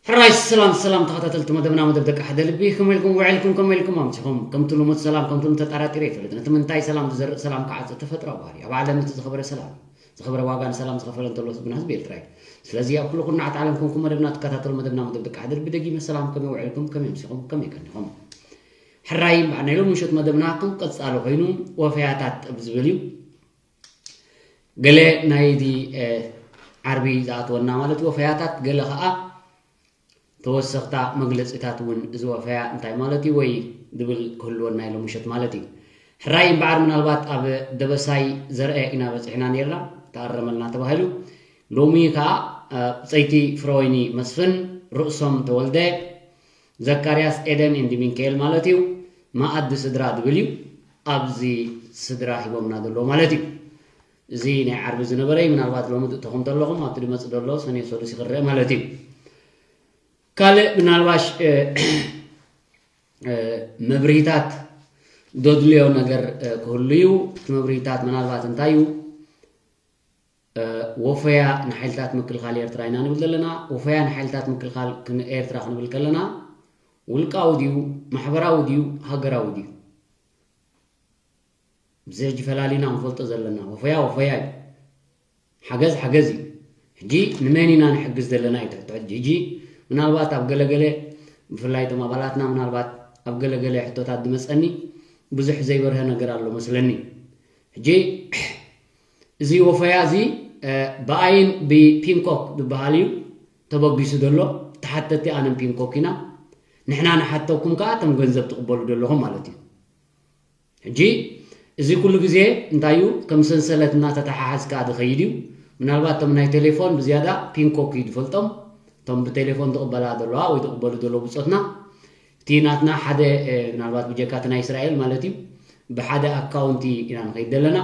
ሕራይ ሰላም ሰላም ተኸታተልቲ መደብና፣ መደብ ደቂ ሓደ ልቢ፣ ከመይ ኢልኩም ውዒልኩም፣ ከመይ ኢልኩም ኣምሲኹም? ከምቲ ልሙድ ሰላም ከምቲ ልሙድ ተጣራጢረ ይፈልጥ። ነቲ ምንታይ ሰላም ዝዘርእ ሰላም ክዓጽድ ተፈጥሮኣዊ ባህሪ ኣብ ዓለም እቲ ዝኸበረ ሰላም እዩ። ዝኸበረ ዋጋ ንሰላም ዝኸፈለ እንተሎ ህዝብና ህዝቢ ኤርትራ እዩ። ስለዚ ኣብ ኩሉ ኩርናዓት ዓለም ኮንኩም መደብና ትከታተሉ፣ መደብና መደብ ደቂ ሓደ ልቢ ደጊመ ሰላም፣ ከመይ ውዒልኩም፣ ከመይ ኣምሲኹም፣ ከመይ ቀኒኹም? ሕራይ እምበኣር ናይ ሎሚ ምሸት መደብና ከም ቀጻሊ ኮይኑ ወፈያታት ኣብ ዝብል እዩ። ገለ ናይዚ ዓርቢ ዝኣተወና ማለት እዩ ወፈያታት፣ ገለ ኸኣ ተወሰኽታ መግለጺታት እውን እዚ ወፈያ እንታይ ማለት እዩ ወይ ዝብል ክህልወና ኢሎም ምሸት ማለት እዩ። ሕራይ እምበኣር ምናልባት ኣብ ደበሳይ ዘርአ ኢና በጺሕና ነርና፣ ተኣረመልና ተባሂሉ። ሎሚ ከኣ ብጸይቲ ፍረወይኒ መስፍን፣ ርእሶም ተወልደ፣ ዘካርያስ ኤደን እንዲ ሚንካኤል ማለት እዩ፣ መኣዲ ስድራ ዝብል እዩ። ኣብዚ ስድራ ሂቦምና ዘለዎ ማለት እዩ። እዚ ናይ ዓርቢ ዝነበረ እዩ። ምናልባት ሎሚ ትእተኹም ተለኹም ኣብቲ ድመጽእ ዘሎ ሰኔ ሰሉስ ይኽረአ ማለት እዩ። ካልእ ምናልባሽ መብርሂታት ደድልዮ ነገር ክህሉ እዩ። እቲ መብርሂታት ምናልባት እንታይ እዩ? ወፈያ ንሓይልታት ምክልኻል ኤርትራ ኢና ንብል ዘለና። ወፈያ ንሓይልታት ምክልኻል ኤርትራ ክንብል ከለና ውልቃዊ ድዩ፣ ማሕበራዊ ድዩ፣ ሃገራዊ ድዩ? ብዚ ሕጂ ፈላሊና ክንፈልጦ ዘለና። ወፈያ ወፈያ እዩ። ሓገዝ ሓገዝ እዩ። ሕጂ ንመን ኢና ንሕግዝ ዘለና እዩ ትሕቶ። ሕጂ ምናልባት ኣብ ገለገለ፣ ብፍላይ እቶም ኣባላትና ምናልባት ኣብ ገለገለ ሕቶታት ዝመፀኒ ብዙሕ ዘይበርሀ ነገር ኣሎ መስለኒ። ሕጂ እዚ ወፈያ እዚ ብኣይን ብፒንኮክ ዝበሃል እዩ ተበጊሱ ዘሎ። ተሓተቲ ኣነን ፒንኮክ ኢና። ንሕና ንሓተኩም ከዓ እቶም ገንዘብ ትቕበሉ ዘለኹም ማለት እዩ። ሕጂ እዚ ኩሉ ግዜ እንታይ እዩ፣ ከም ሰንሰለት እናተተሓሓዝካ ዝኸይድ እዩ። ምናልባት እቶም ናይ ቴሌፎን ብዝያዳ ፒንኮክ እዩ ዝፈልጦም፣ እቶም ብቴሌፎን ዝቕበላ ዘለዋ ወይ ዝቕበሉ ዘለዉ ብጾትና። እቲ ናትና ሓደ ምናልባት ብጀካ እቲ ናይ እስራኤል ማለት እዩ፣ ብሓደ ኣካውንቲ ኢና ንኸይድ ዘለና።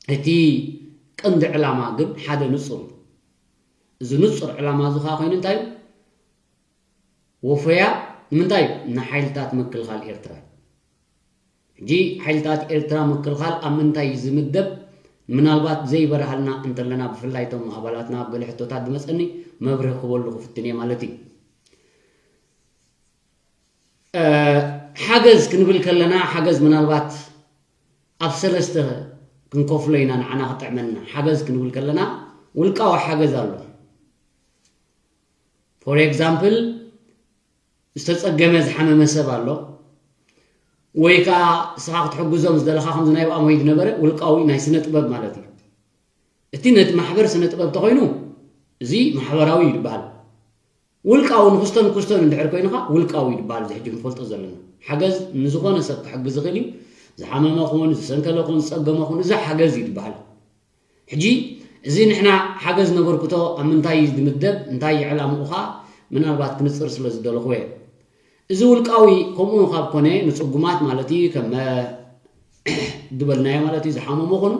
እቲ ቀንዲ ዕላማ ግን ሓደ ንጹር እዩ። እዚ ንጹር ዕላማ እዚ ከዓ ኮይኑ እንታይ እዩ? ወፈያ ንምንታይ እዩ? ንሓይልታት ምክልኻል ኤርትራ። ሕጂ ሓይልታት ኤርትራ ምክልኻል ኣብ ምንታይ እዩ ዝምደብ? ምናልባት ዘይበርሃልና እንተለና፣ ብፍላይ እቶም ኣባላትና ኣብ ገለ ሕቶታት ዝመጸኒ መብርሂ ክበሉ ክፍትን እየ ማለት እዩ። ሓገዝ ክንብል ከለና፣ ሓገዝ ምናልባት ኣብ ሰለስተ ክንከፍሎ ኢና፣ ንዓና ክጥዕመና። ሓገዝ ክንብል ከለና ውልቃዊ ሓገዝ ኣሎ። ፎር ኤግዛምፕል፣ ዝተጸገመ ዝሓመመ ሰብ ኣሎ፣ ወይ ከኣ እስኻ ክትሕግዞም ዝደለኻ ከምዚ ናይ ብኣሞይ ዝነበረ ውልቃዊ ናይ ስነ ጥበብ ማለት እዩ። እቲ ነቲ ማሕበር ስነ ጥበብ ተኾይኑ እዚ ማሕበራዊ እዩ ዝበሃል። ውልቃዊ ንክስቶን ክስቶን እንድሕር ኮይኑኻ ውልቃዊ እዩ ዝበሃል። እዚ ሕጂ ክንፈልጦ ዘለና ሓገዝ ንዝኾነ ሰብ ክሕግዝ ይኽእል እዩ። ዝሓመመ ኹን፣ ዝሰንከለ ኹን፣ ዝጸገመ ኹን፣ እዚ ሓገዝ እዩ ዝበሃል። ሕጂ እዚ ንሕና ሓገዝ ነበርክቶ ኣብ ምንታይ እዩ ዝምደብ፣ እንታይ እዩ ዕላምኡ ኸኣ ምናልባት ክንጽር ስለ ዝደለኹ እየ። እዚ ውልቃዊ ከምኡ ካብ ኮነ ንጽጉማት ማለት እዩ፣ ከም ዝበልናዮ ማለት እዩ፣ ዝሓመሙ ኹኑ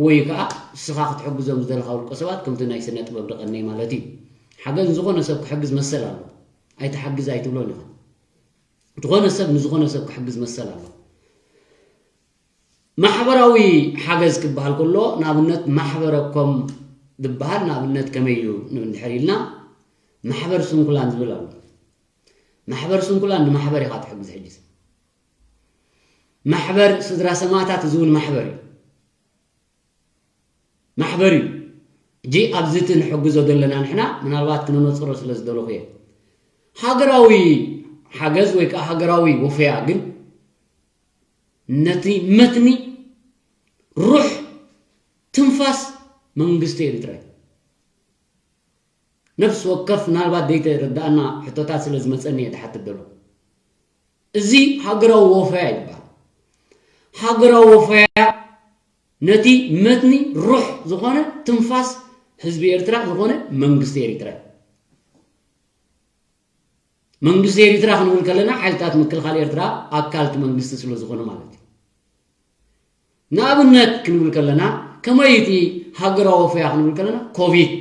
ወይ ከኣ ንስኻ ክትሕግዞም ዝደለኻ ውልቀ ሰባት ከምቲ ናይ ስነ ጥበብ ደቐነይ ማለት እዩ። ሓገዝ ንዝኾነ ሰብ ክሕግዝ መሰል ኣሎ። ኣይትሓግዝ ኣይትብሎን ኢኻ። ዝኾነ ሰብ ንዝኾነ ሰብ ክሕግዝ መሰል ኣሎ። ማሕበራዊ ሓገዝ ክበሃል ከሎ ንኣብነት ማሕበረ ኮም ዝበሃል ንኣብነት ከመይ እዩ ንብል እንድሕር ኢልና ማሕበር ስንኩላን ዝብል ኣሎ። ማሕበር ስንኩላን ንማሕበር ኢኻ ትሕግዝ። ሕጂ ማሕበር ስድራ ሰማእታት እዚ እውን ማሕበር እዩ። ማሕበር እዩ። ሕጂ ኣብዚ እቲ ንሕግዞ ዘለና ንሕና ምናልባት ክነነጽሮ ስለ ዝደለኹ እየ። ሃገራዊ ሓገዝ ወይ ከዓ ሃገራዊ ወፈያ ግን ነቲ መትኒ ሩሕ ትንፋስ መንግስቲ ኤርትራ እዩ። ነፍሲ ወከፍ ምናልባት ዘይተረዳእና ሕቶታት ስለ ዝመጸኒ እየ ዝሓትት ዘሎ። እዚ ሃገራዊ ወፈያ ይበሃል። ሃገራዊ ወፈያ ነቲ መትኒ ሩሕ ዝኾነ ትንፋስ ህዝቢ ኤርትራ ዝኾነ መንግስቲ ኤርትራ እዩ። መንግስቲ ኤርትራ ክንብል ከለና ሓይልታት ምክልኻል ኤርትራ ኣካል እቲ መንግስቲ ስለ ዝኾነ ማለት እዩ። ንኣብነት ክንብል ከለና ከመይ እቲ ሃገራዊ ወፈያ ክንብል ከለና ኮቪድ፣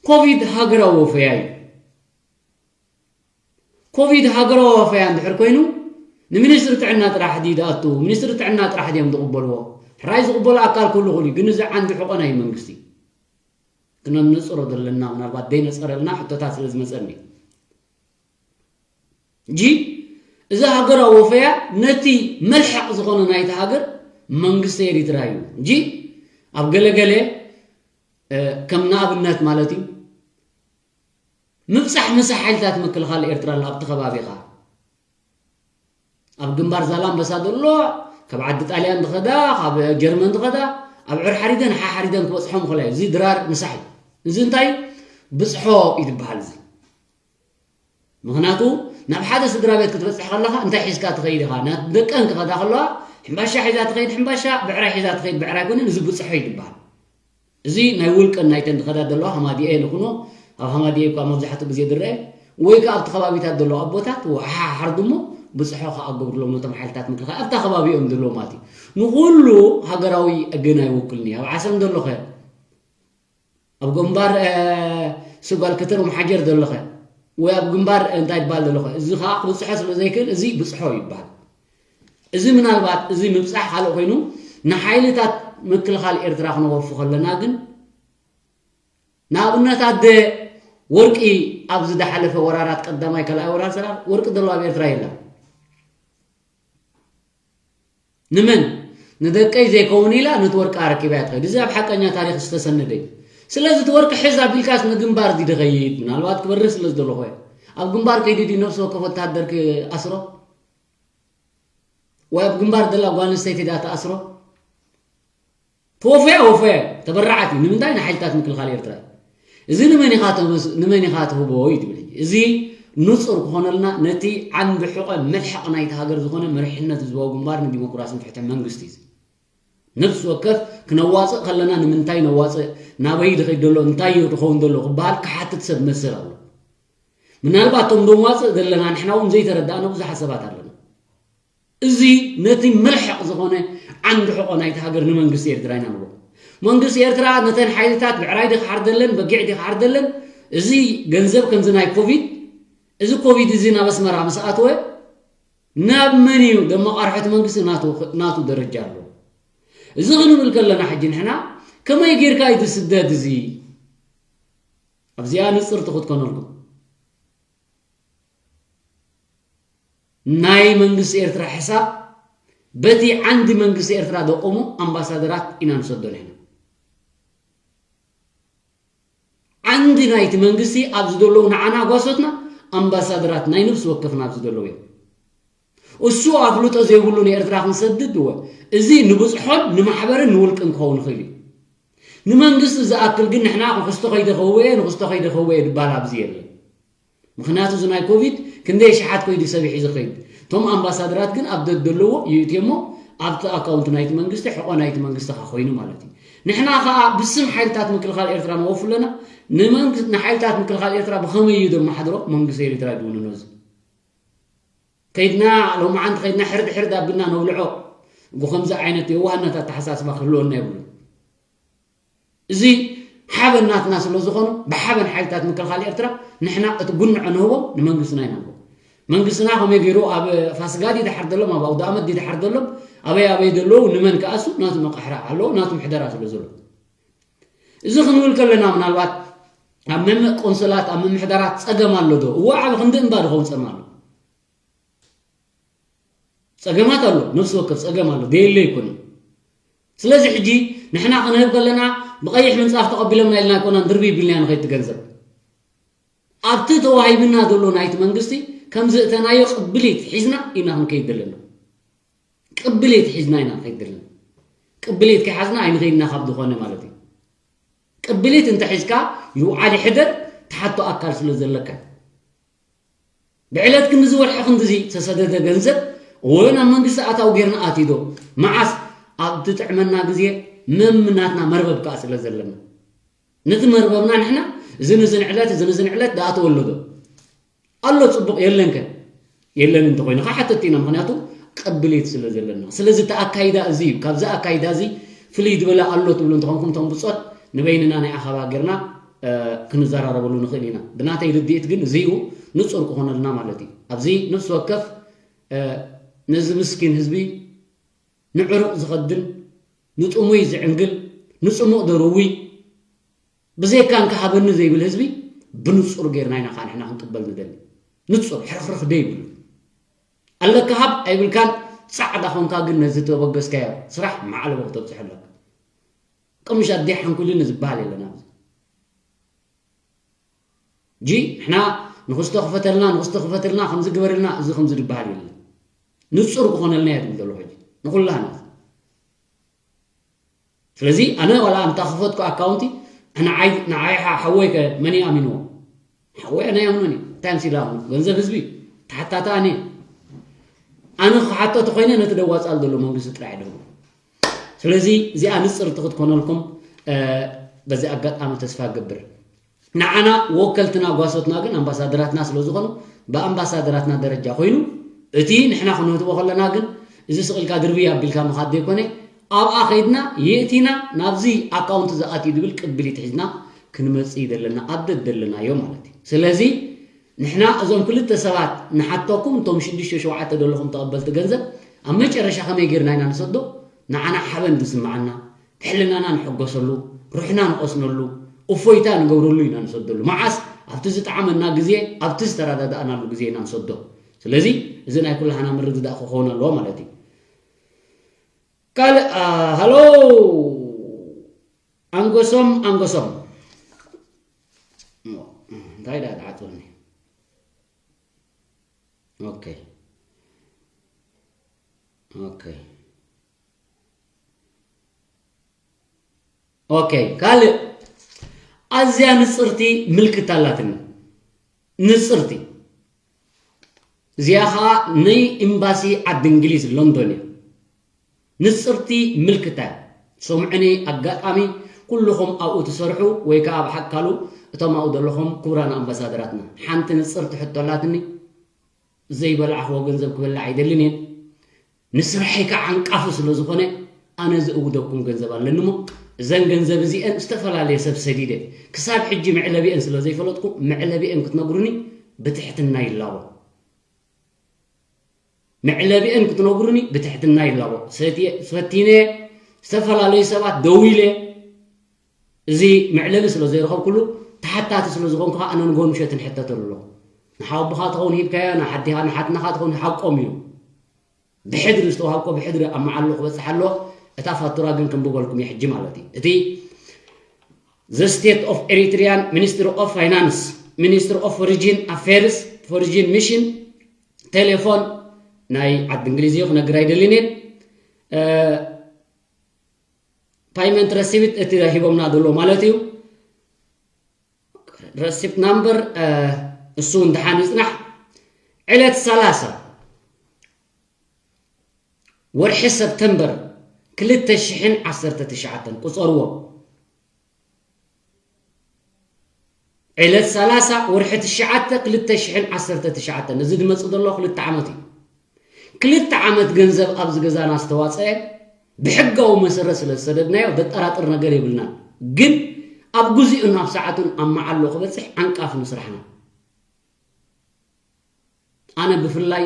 ኮቪድ ሃገራዊ ወፈያ እዩ። ኮቪድ ሃገራዊ ወፈያ እንድሕር ኮይኑ ንሚኒስትሪ ጥዕና ጥራሕ ድዩ ዝኣቱ? ሚኒስትሪ ጥዕና ጥራሕ ድዮም ዝቕበልዎ? ሕራይ ዝቕበሎ ኣካል ክህሉ ይኽእል እዩ፣ ግን እዚ ዓንዲ ሕቖ ናይ መንግስቲ እዩ። ክነነጽሮ ዘለና፣ ምናልባት ደይነጸረልና ሕቶታት ስለ ዝመጸኒ። እንጂ እዛ ሃገራዊ ወፈያ ነቲ መልሕቕ ዝኾነ ናይቲ ሃገር መንግስቲ ኤሪትራ እዩ። እንጂ ኣብ ገለገለ፣ እ፣ ከም ንኣብነት ማለት እዩ፣ ምብጻሕ ምሳሕ ሓይልታት ምክልኻል ኤርትራ ኣሎ ኣብቲ ከባቢኻ። ኣብ ግንባር ዛላምበሳ ዘሎ፣ ካብ ዓዲ ጣልያን ዝኸዳ፣ ካብ ጀርመን ዝኸዳ፣ ኣብ ዕርሓሪደን ሓሓሪደን ክበጽሖም ይኽእላ እዩ። እዚ ድራር ምሳሕ እዩ። እዚ እንታይ እዩ? ብጽሖ እዩ ዝበሃል እዚ። ምኽንያቱ ናብ ሓደ ስድራ ቤት ክትበጽሕ ከለኻ እንታይ ሒዝካ ትኸይድ ኢኻ? ናብ ደቀን ክኸዳ ከለዋ ሕምባሻ ሒዛ ትኸይድ ሕምባሻ፣ ብዕራይ ሒዛ ትኸይድ ብዕራይ ኣይኮነን፣ እዚ ብጽሖ እዩ ዝበሃል። እዚ ናይ ውልቀን ናይተን ዝኸዳ ዘለዋ ሃማዲኤ ንኹኖ፣ ኣብ ሃማዲኤ እኳ መብዛሕትኡ ግዜ ዝረአ፣ ወይ ከኣ ኣብቲ ከባቢታት ዘለዉ ኣቦታት፣ ወሓሓር ድሞ ብጽሖ ከኣ ገብርሎም ነቶም ሓይልታት ምክልኻል ኣብታ ከባቢኦም ዘለዉ ማለት እዩ። ንኹሉ ሃገራዊ ግን ኣይውክልን እዩ። ኣብ ዓሰም ዘሎኸ፣ ኣብ ግንባር፣ እ፣ ስጓል ከተር መሓጀር ዘሎኸ፣ ወይ ኣብ ግንባር እንታይ ይበሃል ዘሎኸ፣ እዚ ከኣ ክብጽሖ ስለ ዘይክእል፣ እዚ ብጽሖ ይበሃል። እዚ ምናልባት፣ እዚ ምብጻሕ ካልእ ኮይኑ፣ ንሓይልታት ምክልኻል ኤርትራ ክነወፉ ከለና ግን፣ ንኣብነት ኣደ ወርቂ ኣብዚ ዝሓለፈ ወራራት ቀዳማይ ካልኣይ ወራር ሰራር ወርቂ ዘሎ ኣብ ኤርትራ የለን። ንመን? ንደቀይ ዘይከውን ኢላ ነቲ ወርቂ ኣረኪባ እያ ትኸይድ። እዚ ኣብ ሓቀኛ ታሪኽ ዝተሰነደ እዩ። ስለዚ እቲ ወርቂ ሕዝ ኣቢልካስ ንግንባር ድዩ ዝኸይድ? ምናልባት ክበርህ ስለ ዝደለኹ እየ። ኣብ ግንባር ከይዱ ድዩ ነፍሲ ወከፍ ወታሃደር ክኣስሮ? ወይ ኣብ ግንባር ዘላ ጓል ኣንስተይቲ ድኣ ትኣስሮ? ተወፈያ ወፈያ ተበራዓት እዩ። ንምንታይ? ንሓይልታት ምክልኻል ኤርትራ እዩ። እዚ ንመን ኢኻ ተመስ-፣ ንመን ኢኻ ትህቦ እዩ ትብል። እዚ ንጹር ክኾነልና ነቲ ዓንዲ ሕቖ መልሕቕ ናይቲ ሃገር ዝኾነ መሪሕነት ህዝባዊ ግንባር ንዲሞክራስን ፍትሕን መንግስቲ እዩ። ነፍሲ ወከፍ ክነዋጽእ ከለና ንምንታይ ነዋጽእ፣ ናበይ ድኸይድ ዘሎ፣ እንታይ እዩ ድኸውን ዘሎ ክበሃል ክሓትት ሰብ መሰል ኣሎ። ምናልባት እቶም ደንዋጽእ ዘለና ንሕና እውን ዘይተረዳእና ብዙሓት ሰባት ኣለና። እዚ ነቲ መልሕቕ ዝኾነ ዓንዲ ሕቖ ናይቲ ሃገር ንመንግስቲ ኤርትራ ኢና ንብሎ። መንግስቲ ኤርትራ ነተን ሓይልታት ብዕራይ ድዩ ክሓርደለን፣ በጊዕ ድዩ ክሓርደለን፣ እዚ ገንዘብ ከምዚ ናይ ኮቪድ፣ እዚ ኮቪድ እዚ ናብ ኣስመራ ምስ ኣተወ፣ ናብ መን እዩ ደመቓርሖ እቲ መንግስቲ ናቱ፣ ናቱ ደረጃ ኣለዎ። እዚ ክንብል ከለና ሕጂ ንሕና ከመይ ጌርካ እዩ ዝስደድ እዚ? ኣብዚኣ ንጽርቲ ክትኮነልኩም። ናይ መንግስቲ ኤርትራ ሕሳብ በቲ ዓንዲ መንግስቲ ኤርትራ ዘቆሙ ኣምባሳደራት ኢና ንሰዶ ኣለና። ዓንዲ ናይቲ መንግስቲ ኣብዚ ዘለዉ ንዓና ጓሶትና ኣምባሳደራት ናይ ነፍሲ ወከፍና ኣብዚ ዘለዉ እዮም። እሱ ኣፍልጦ ዘይብሉ ንኤርትራ ክንሰድድ እወ፣ እዚ ንብዝሖን ንማሕበርን ንውልቅን ክኸውን ይኽእል እዩ። ንመንግስቲ ዝኣክል ግን ንሕና ንኽስቶ ከይደ ከውየ፣ ንኽስቶ ከይደ ከውየ ድባል ኣብዚ የለን። ምኽንያቱ እዚ ናይ ኮቪድ ክንደይ ሽሓት ከይዱ ሰብ ይሒዙ ከይድ። እቶም ኣምባሳደራት ግን ኣብ ደድ ዘለዎ ይእትዮ እሞ ኣብቲ ኣካውንት ናይቲ መንግስቲ ሕቖ ናይቲ መንግስቲ ኸዓ ኮይኑ ማለት እዩ። ንሕና ኸዓ ብስም ሓይልታት ምክልኻል ኤርትራ ንወፉ ኣለና። ንመንግስ-፣ ንሓይልታት ምክልኻል ኤርትራ ብኸመይ እዩ ዘመሓድሮ? መንግስቲ ኤርትራ ይድውንኖ እዚ። ከይድና ሎማዓንቲ ከይድና ሕርድ ሕርድ ኣቢልና ነብልዖ። እኮ ከምዚ ዓይነት የዋህነት ኣተሓሳስባ ክህልወና የብሉን። እዚ ሓበን ናትና ስለ ዝኾኑ፣ ብሓበን ሓይልታት ምክልኻል ኤርትራ ንሕና እቲ ጉንዖ ንህቦም ንመንግስትና ኢና ንህቦም። መንግስትና ከመይ ገይሩ ኣብ ፋስጋ ድዩ ድሓር ዘሎም፣ ኣብ ኣውደ ኣመት ድዩ ድሓር ዘሎም፣ ኣበይ ኣበይ ዘለዉ ንመን ክኣሱ ናቱ መቃሕራ ኣለዎ፣ ናቱ ምሕደራ ስለ ዘሎ። እዚ ክንብል ከለና ምናልባት ኣብ መም-፣ ቆንስላት፣ ኣብ ምምሕዳራት ጸገም ኣሎ ዶ? እወ፣ ዓቢ ክንዲ እምባ ዝኸውን ጸገም ኣሎ። ጸገማት ኣሎ፣ ነፍሲ ወከፍ ጸገም ኣሎ፣ ዘየለ ኣይኮነን። ስለዚ ሕጂ ንሕና ክንህብ ከለና ብቐይሕ ምንጻፍ ተቐቢሎምና ኢልና ኣይኮናን ድርብይ ቢልና ንኸይድ እቲ ገንዘብ። ኣብቲ ተዋሂብና ዘሎ ናይቲ መንግስቲ ከም ዘእተናዮ ቅብሊት ሒዝና ኢና ክንከይድ ዘለና። ቅብሊት ሒዝና ኢና ክንከይድ ዘለና። ቅብሊት ከይሓዝና ኣይንኸይድና ካብ ዝኾነ ማለት እዩ። ቅብሊት እንተሒዝካ ይውዓል ይሕደር ትሓቶ ኣካል ስለ ዘለካ። ብዕለት ክንድዚ ወርሒ ክንድዚ ዝተሰደደ ገንዘብ ወይ ናብ መንግስቲ ኣታዊ ጌርና ኣትዩ ዶ? መዓስ? ኣብ ትጥዕመና ግዜ መም ናትና መርበብ ከኣ ስለ ዘለና። ነቲ መርበብና ንሕና እዚ ንዝን ዕለት፣ እዚ ንዝን ዕለት ዝኣተወ ኣሎ ዶ? ኣሎ ጽቡቕ የለን ከ? የለን እንተኾይኑ ከኣ ሓተቲ ኢና፣ ምኽንያቱ ቅብሊት ስለ ዘለና። ስለዚ እቲ ኣካይዳ እዚ እዩ። ካብዚ ኣካይዳ እዚ ፍልይ ዝበለ ኣሎ ትብሉ እንተኾንኩም እቶም ብጾት ንበይንና ናይ ኣኻባ ጌርና፣ እ፣ ክንዘራረበሉ ንኽእል ኢና። ብናተይ ርድኢት ግን እዚ እዩ ንጹር ክኾነልና ማለት እዩ። ኣብዚ ነፍሲ ወከፍ፣ እ፣ ነዚ ምስኪን ህዝቢ ንዕሩቕ ዝኸድን፣ ንጥሙይ ዝዕንግል፣ ንጽሙቕ ደርውይ፣ ብዘይካ እንካ ሃበኒ ዘይብል ህዝቢ ብንጹር ጌርና ኢና ከዓ ንሕና ክንቅበል ንደሊ። ንጹር ሕርኽርኽ ደይብሉ። ኣለካ ሃብ ኣይብልካን። ጻዕዳ ኾንካ ግን ነዚ ተበገስካዮ ስራሕ ማዕለቦ ክተብጽሑ ኣለካ። ቅምሽ ኣዴ ሓንኩልን ዝበሃል የለን ኣብዚ። ጂ ንሕና ንኽስቶ ክፈተልና፣ ንኽስቶ ክፈተልና፣ ከምዚ ግበርልና፣ እዚ ከምዚ ዝበሃል የለን። ንጹር ክኾነልና እየ ዝብል ዘለኹ ሕጂ ንኹላህና። ስለዚ ኣነ ዋላ እንታ ክፈትኩ ኣካውንቲ ንዓይ ንዓይ ሓ- ሓወይ ከ መን ይኣሚንዎ? ሓወይ ኣነ ይኣምኖን እዩ። እንታይ ምሲላ ኣምኖ? ገንዘብ ህዝቢ ተሓታታ ኣነ እየ። ኣነ ክሓቶ ተኾይነ ነቲ ደዋጻል ዘሎ መንግስቲ ጥራሕ ይደግሞ። ስለዚ እዚኣ ንጽርቲ ክትኮነልኩም እ፣ በዚ ኣጋጣሚ ተስፋ ገብር። ንዓና ወከልትና ጓሶትና ግን ኣምባሳደራትና ስለ ዝኾኑ ብኣምባሳደራትና ደረጃ ኮይኑ እቲ ንሕና ክንህትቦ ከለና ግን እዚ ስቕ ኢልካ ድርብይ ኣቢልካ ምኻድ ዘይኮነ ኣብኣ ከይድና የእቲና ናብዚ ኣካውንት ዝኣትዩ ዝብል ቅብሊት ሒዝና ክንመጽእ እዩ ዘለና ኣብ ደደለናዮ ማለት እዩ። ስለዚ ንሕና እዞም ክልተ ሰባት ንሓተኩም እቶም ሽዱሽተ ሸውዓተ ዘለኹም ተቐበልቲ ገንዘብ ኣብ መጨረሻ ከመይ ጌርና ኢና ንሰዶ? ንዓና ሓበን ዝስምዓና፣ ብሕልናና ንሕጎሰሉ፣ ሩሕና ንቐስነሉ፣ እፎይታ ንገብረሉ ኢና ንሰደሉ። መዓስ? ኣብቲ ዝጠዓመና ግዜ፣ ኣብቲ ዝተረዳዳእናሉ ግዜ ኢና ንሰዶ። ስለዚ እዚ ናይ ኩላህና ምርድዳእ ክኸውን ኣለዎ ማለት እዩ። ካልእ ሃሎ ኣንጎሶም ኣንጎሶም እንታይ ዳ ተዓፅወኒ? ኦኬ ኦኬ ኦኬ ካልእ ኣዝያ ንፅርቲ ምልክት ኣላትኒ። ንፅርቲ እዚኣ ኸዓ ናይ ኤምባሲ ዓዲ እንግሊዝ ሎንዶን እያ። ንፅርቲ ምልክታ ሰምዑኒ። ኣጋጣሚ ኩልኹም ኣብኡ ትሰርሑ ወይ ከዓ ኣብ ሓካሉ እቶም ኣብኡ ዘለኹም ክቡራን ኣምባሳደራትና ሓንቲ ንፅርቲ ሕቶ ኣላትኒ። ዘይበላዕኽዎ ገንዘብ ክበልዕ ኣይደልን እየ። ንስርሐይ ከዓ ዓንቃፊ ስለ ዝኾነ ኣነ ዝእውደኩም ገንዘብ ኣለኒ እሞ እዘን ገንዘብ እዚአን ዝተፈላለየ ሰብ ሰዲደ ክሳብ ሕጂ መዕለቢአን ስለ ዘይፈለጥኩ መዕለቢአን ክትነግሩኒ ብትሕትና ይላቦ። መዕለቢአን ክትነግሩኒ ብትሕትና ይላቦ። ፈቲነ ዝተፈላለዩ ሰባት ደዊለ እዚ መዕለቢ ስለ ዘይረኸብኩሉ ተሓታቲ ስለ ዝኾንኩ ከዓ ኣነ ንጎ ምሸት ንሕተተሉ ኣለኹ። ንሓወቦኻ ትኸውን ሂብካዮ፣ ንሓዲኻ ንሓትናኻ ትኸውን ሓቆም እዩ። ብሕድሪ ዝተዋሃብኮ ብሕድሪ ኣብ መዓሉ ክበፅሕ ኣለዎ። እታ ፋቱራ ግን ክንብበልኩም እየ ሕጂ ማለት እዩ። እቲ The State of Eritrean Ministry of Finance, Ministry of Foreign Affairs, Foreign Mission ቴሌፎን ናይ ዓዲ እንግሊዝ እዩ ክነግር ኣይደልን እየ። ፓይመንት ረሲፕት እቲ ሂቦምና ዘሎ ማለት እዩ። ረሲፕት ናምበር እሱ እውን ደሓን ይፅናሕ። ዕለት ሰላሳ ወርሒ ሰፕተምበር ክልተ ሽሕን ዓሰርተ ትሽዓተን ቁፀርዎ። ዕለት ሰላሳ ወርሒ ትሽዓተ ክልተ ሽሕን ዓሰርተ ትሽዓተን እዚ ዝመፅእ ዘሎ ክልተ ዓመት እዩ። ክልተ ዓመት ገንዘብ ኣብዚ ገዛና ዝተዋፀአ ብሕጋዊ መሰረት ስለ ዝሰደድናዮ ዘጠራጥር ነገር የብልናን። ግን ኣብ ግዚኡን ኣብ ሰዓቱን ኣብ መዓሎ ክበፅሕ ዓንቃፊ ንስራሕና። ኣነ ብፍላይ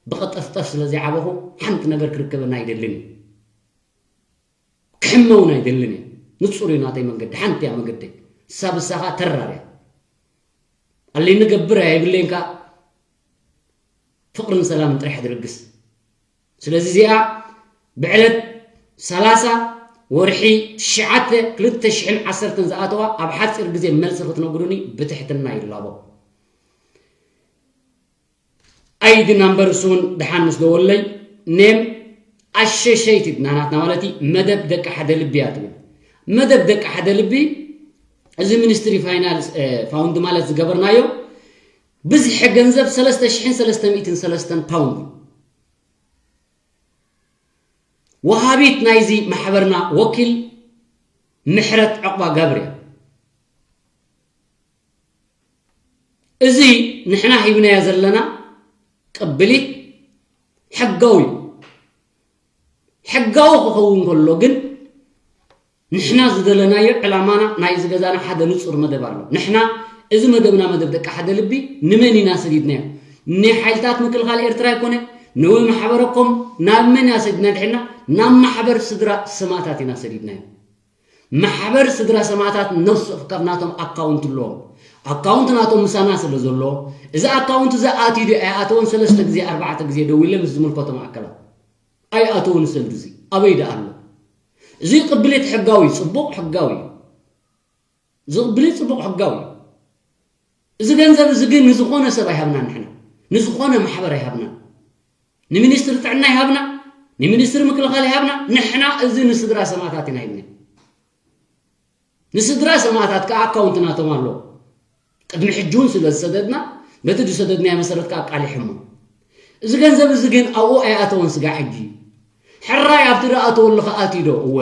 ብቐጠፍጠፍ ስለ ዘይዓበኹ ሓንቲ ነገር ክርከበና ኣይደልን እዩ። ክሕመውን ኣይደልን እየ። ንጹር እዩ ናተይ መንገዲ፣ ሓንቲ እያ መገደይ። እሳ ብሳኻ ተራር እያ። ኣለኒ ገብር እያ የብለይን ከኣ ፍቕርን ሰላምን ጥራሕ ድልግስ። ስለዚ እዚኣ ብዕለት ሰላሳ ወርሒ ትሽዓተ ክልተ ሽሕን ዓሰርተን ዝኣተዋ ኣብ ሓጺር ግዜ መልሲ ክትነግሩኒ ብትሕትና ይላቦ። ኣይዲ ናምበር እሱ እውን ደሓን ምስ ደወለይ ኔም ኣሸሸይት ናናትና ማለት እዩ። መደብ ደቂ ሓደ ልቢ እያ ትብል። መደብ ደቂ ሓደ ልቢ እዚ ሚኒስትሪ ፋይናንስ ፋውንድ ማለት ዝገበርናዮ ብዝሒ ገንዘብ ሰለስተ ሽሕን ሰለስተ ሚእትን ሰለስተን ፓውንድ። ወሃቢት ናይዚ ማሕበርና ወኪል ምሕረት ዕቑባ ጋብር እያ። እዚ ንሕና ሂብናዮ ዘለና ቅብሊት ሕጋዊ እዩ። ሕጋዊ ክኸውን ከሎ ግን ንሕና ዝደለናዮ ዕላማና ናይዚ ገዛና ሓደ ንጹር መደብ ኣሎ። ንሕና እዚ መደብና መደብ ደቂ ሓደ ልቢ ንመን ኢና ሰዲድናዮ? ንሓይልታት ምክልኻል ኤርትራ ኣይኮነ ንወ ማሕበረኮም ናብ መን ኢና ሰዲድና ድሕና ናብ ማሕበር ስድራ ሰማእታት ኢና ሰዲድናዮ። ማሕበር ስድራ ሰማእታት ነፍሲ ወከፍ ናቶም ኣካውንት ኣለዎም። ኣካውንት ናቶም ምሳና ስለ ዘሎ፣ እዚ ኣካውንት እዚ ኣትዩ ድዩ ኣይኣተወን፣ ሰለስተ ግዜ ኣርባዕተ ግዜ ደዊለ ምስ ዝምልከቶም ኣካላት ኣይኣተውን። ሰልዲ እዚ ኣበይ ደኣ ኣሎ? እዚ ቅብሊት ሕጋዊ እዩ፣ ጽቡቕ ሕጋዊ እዩ። እዚ ቅብሊት ጽቡቕ ሕጋዊ እዩ። እዚ ገንዘብ እዚ ግን ንዝኾነ ሰብ ኣይሃብናን። ንሕና ንዝኾነ ማሕበር ኣይሃብናን። ንሚኒስትሪ ጥዕና ይሃብና፣ ንሚኒስትሪ ምክልኻል ይሃብና። ንሕና እዚ ንስድራ ሰማእታት ኢና ሂብና። ንስድራ ሰማእታት ከዓ ኣካውንት ናቶም ኣሎ። ቅድሚ ሕጂ እውን ስለ ዝሰደድና፣ በቲ ዝሰደድናዮ መሰረት ከዓ ኣቃሊሖሞ። እዚ ገንዘብ እዚ ግን ኣብኡ ኣይኣተወን ስጋዕ ሕጂ። ሕራይ ኣብቲ ዝኣተወሉ ኸኣ ኣትዩ ዶ? እወ።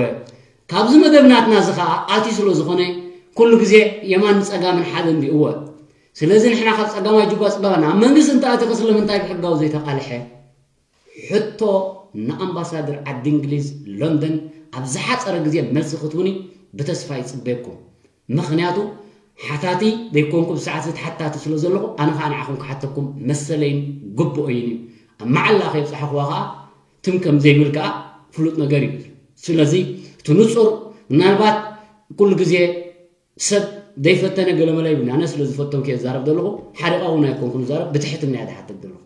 ካብዚ መደብ ናትና እዚ ኸኣ ኣትዩ ስለ ዝኾነ፣ ኩሉ ግዜ የማን ጸጋምን ሓደ እንዲ እወ። ስለዚ ንሕና ካብ ጸጋማይ ጅጓ ጽበባ ናብ መንግስቲ እንተኣቲኸ ስለምንታይ ብሕጋዊ ዘይተቓልሐ? ሕቶ ንኣምባሳደር ዓዲ እንግሊዝ ሎንደን ኣብ ዝሓጸረ ግዜ መልሲ ክትቡኒ ብተስፋ ይጽበየኩም። ምኽንያቱ ሓታቲ ዘይኮንኩ ብሰዓት ተሓታቲ ስለ ዘለኹ ኣነ ኸኣ ንዓኹም ክሓተኩም መሰለይን ግቡኦይን እዩ። ኣብ መዓላ ከየብጻሕኹዋ ኸኣ ትም ከም ዘይብል ከኣ ፍሉጥ ነገር እዩ። ስለዚ እቲ ንጹር ምናልባት ኩሉ ግዜ ሰብ ዘይፈተነ ገለመለ ይብሉኒ። ኣነ ስለ ዝፈተንኩ እየ ዝዛረብ ዘለኹ። ሓደቓ እውን ኣይኮንኩን ዝዛረብ፣ ብትሕትና እየ ዝሓተት ዘለኹ።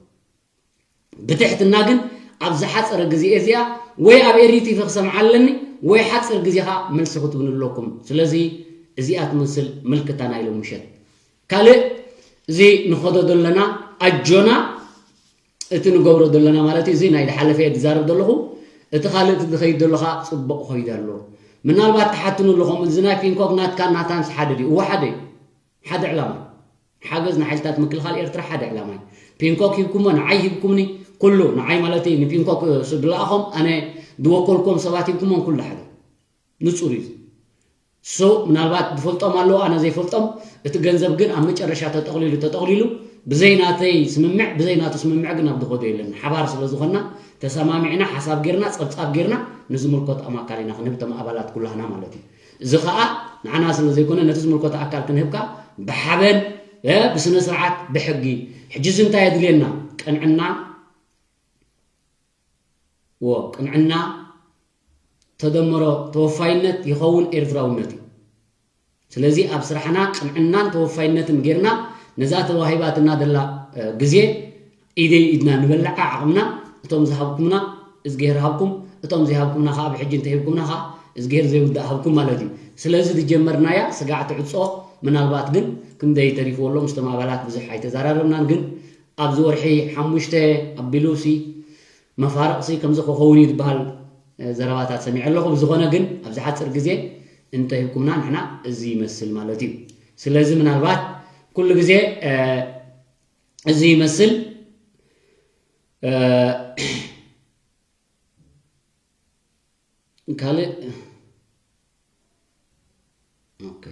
ብትሕትና ግን ኣብ ዝሓፀረ ግዜ እዚኣ ወይ ኣብ ኤሪቲቪ ክሰምዓ ኣለኒ ወይ ሓፂር ግዜ ኸዓ መልሲ ክትብሉ ኣለኩም። ስለዚ እዚኣ ትመስል ምልክታ ናይ ሎም ምሸት። ካልእ እዚ ንኸዶ ዘለና ኣጆና እቲ ንገብሮ ዘለና ማለት እዩ። እዚ ናይ ዝሓለፈ እየ ዝዛረብ ዘለኹ። እቲ ካልእ እቲ ዝኸይድ ዘሎ ኸዓ ፅቡቕ ኸይዱ ኣሎ። ምናልባት ትሓትኑ ኣለኹም፣ እዚ ናይ ፒንኮክ ናትካን ናታንስ ሓደ ድዩ? እወ ሓደ እዩ። ሓደ ዕላማ እዩ። ሓገዝ ንሓይልታት ምክልኻል ኤርትራ ሓደ ዕላማ እዩ። ፒንኮክ ሂብኩሞ፣ ንዓይ ሂብኩምኒ፣ ኩሉ ንዓይ ማለት እዩ፣ ንፒንኮክ ዝለኣኾም ኣነ ዝወከልኩዎም ሰባት ሂብኩሞም፣ ኩሉ ሓደ ንጹር እዩ። ሶ ምናልባት ዝፈልጦም ኣለዉ፣ ኣነ ዘይፈልጦም። እቲ ገንዘብ ግን ኣብ መጨረሻ ተጠቕሊሉ ተጠቕሊሉ ብዘይ ናተይ ስምምዕ፣ ብዘይ ናቱ ስምምዕ ግን ኣብ ዝኸዶ የለን። ሓባር ስለ ዝኾንና ተሰማሚዕና፣ ሓሳብ ጌርና፣ ጸብጻብ ጌርና ንዝምልከትኦም ኣካል ኢና ክንህብ፣ እቶም ኣባላት ኩላህና ማለት እዩ። እዚ ኸኣ ንዓና ስለ ዘይኮነ ነቲ ዝምልከቶ ኣካል ክንህብካ ብሓበን፣ እ፣ ብስነ ስርዓት፣ ብሕጊ። ሕጂ እዚ እንታይ የድልየና? ቅንዕና፣ ወ፣ ቅንዕና፣ ተደመሮ ተወፋይነት ይኸውን ኤርትራውነት እዩ። ስለዚ ኣብ ስራሕና ቅንዕናን ተወፋይነትን ጌርና ነዛ ተዋሂባትና ዘላ፣ እ፣ ግዜ ኢደይ ኢድና ንበልዓ ዓቕምና እቶም ዝሃብኩምና እዝግሄር ሃብኩም፣ እቶም ዘይሃብኩምና ኸዓ ብሕጂ እንተሂብኩምና ኸዓ እዝግሄር ዘይውዳእ ሃብኩም ማለት እዩ። ስለዚ ዝጀመርናያ ስጋዕ ትዕጾ ምናልባት ግን ክንደይ ተሪፍዎ ኣሎ ምስቶም ኣባላት ብዙሕ ኣይተዘራረብናን፣ ግን ኣብዚ ወርሒ ሓሙሽተ ኣቢሉሲ መፋርቕሲ ከምዚ ክኸውን እዩ ዝበሃል፣ እ፣ ዘረባታት ሰሚዐ ኣለኹ። ብዝኾነ ግን ኣብዚ ሓፂር ግዜ እንተሂብኩምና ንሕና እዚ ይመስል ማለት እዩ። ስለዚ ምናልባት ኩሉ ግዜ፣ እ፣ እዚ ይመስል፣ እ፣ ካልእ፣ ኦኬ።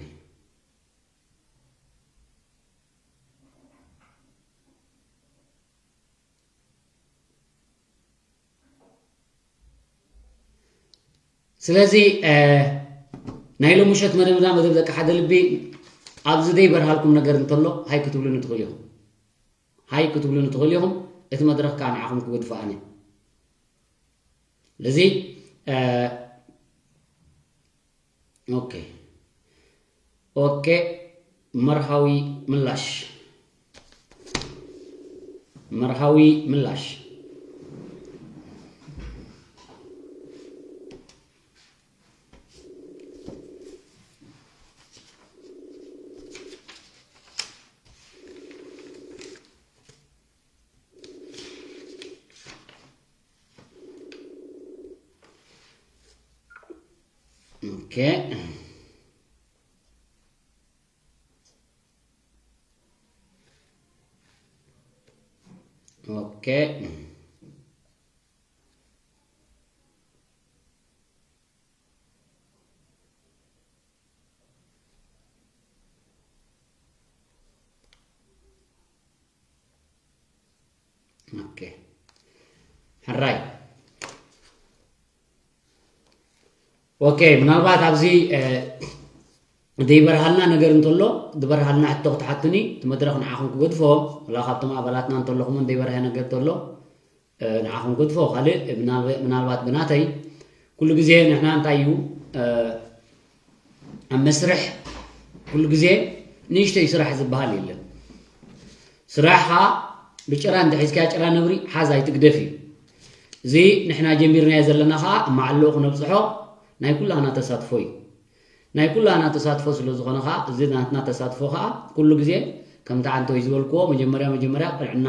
ስለዚ፣ እ፣ ናይ ሎሚ ምሸት መደብና መደብ ደቂ ሓደ ልቢ ኣብዚ ዘይበርሃልኩም ነገር እንተሎ ሃይ ክትብሉኒ ትኽእሉ ኢኹም። ሃይ ክትብሉኒ ትኽእሉ ኢኹም። እቲ መድረኽ ከዓ ንዓኹም ክገድፎ ኣነ። ስለዚ፣ እ፣ ኦኬ። ኦኬ። መርሃዊ ምላሽ። መርሃዊ ምላሽ። ኦኬ። ኦኬ። ኦኬ። ሕራይ። ኦኬ፣ ምናልባት ኣብዚ፣ እ፣ ዘይበርሃልና ነገር እንተሎ፣ ዝበርሃልና ሕቶ ክትሓቱኒ፣ እቲ መድረኽ ንዓኹም ክገድፎ፣ ወላ ካብቶም ኣባላትና እንተለኹም ዘይበርሀ ነገር እንተሎ፣ እ፣ ንዓኹም ክገድፎ። ካልእ ምናልባ-፣ ምናልባት ብናተይ፣ ኩሉ ግዜ ንሕና እንታይ እዩ፣ እ፣ ኣብ መስርሕ ኩሉ ግዜ ንእሽተይ ስራሕ ዝበሃል የለን። ስራሕኻ ብጭራ እንተሒዝካያ ጭራ ነብሪ ሓዝ ኣይትግደፍ እዩ። እዚ ንሕና ጀሚርናዮ ዘለና ኸዓ ኣብ ማዕለኡ ክነብፅሖ ናይ ኩላና ተሳትፎ እዩ። ናይ ኩላና ተሳትፎ ስለ ዝኾነ ኸዓ እዚ ናትና ተሳትፎ ኸዓ ኩሉ ግዜ ከምቲ ዓንተወይ ዝበልክዎ መጀመርያ መጀመርያ ቅንዕና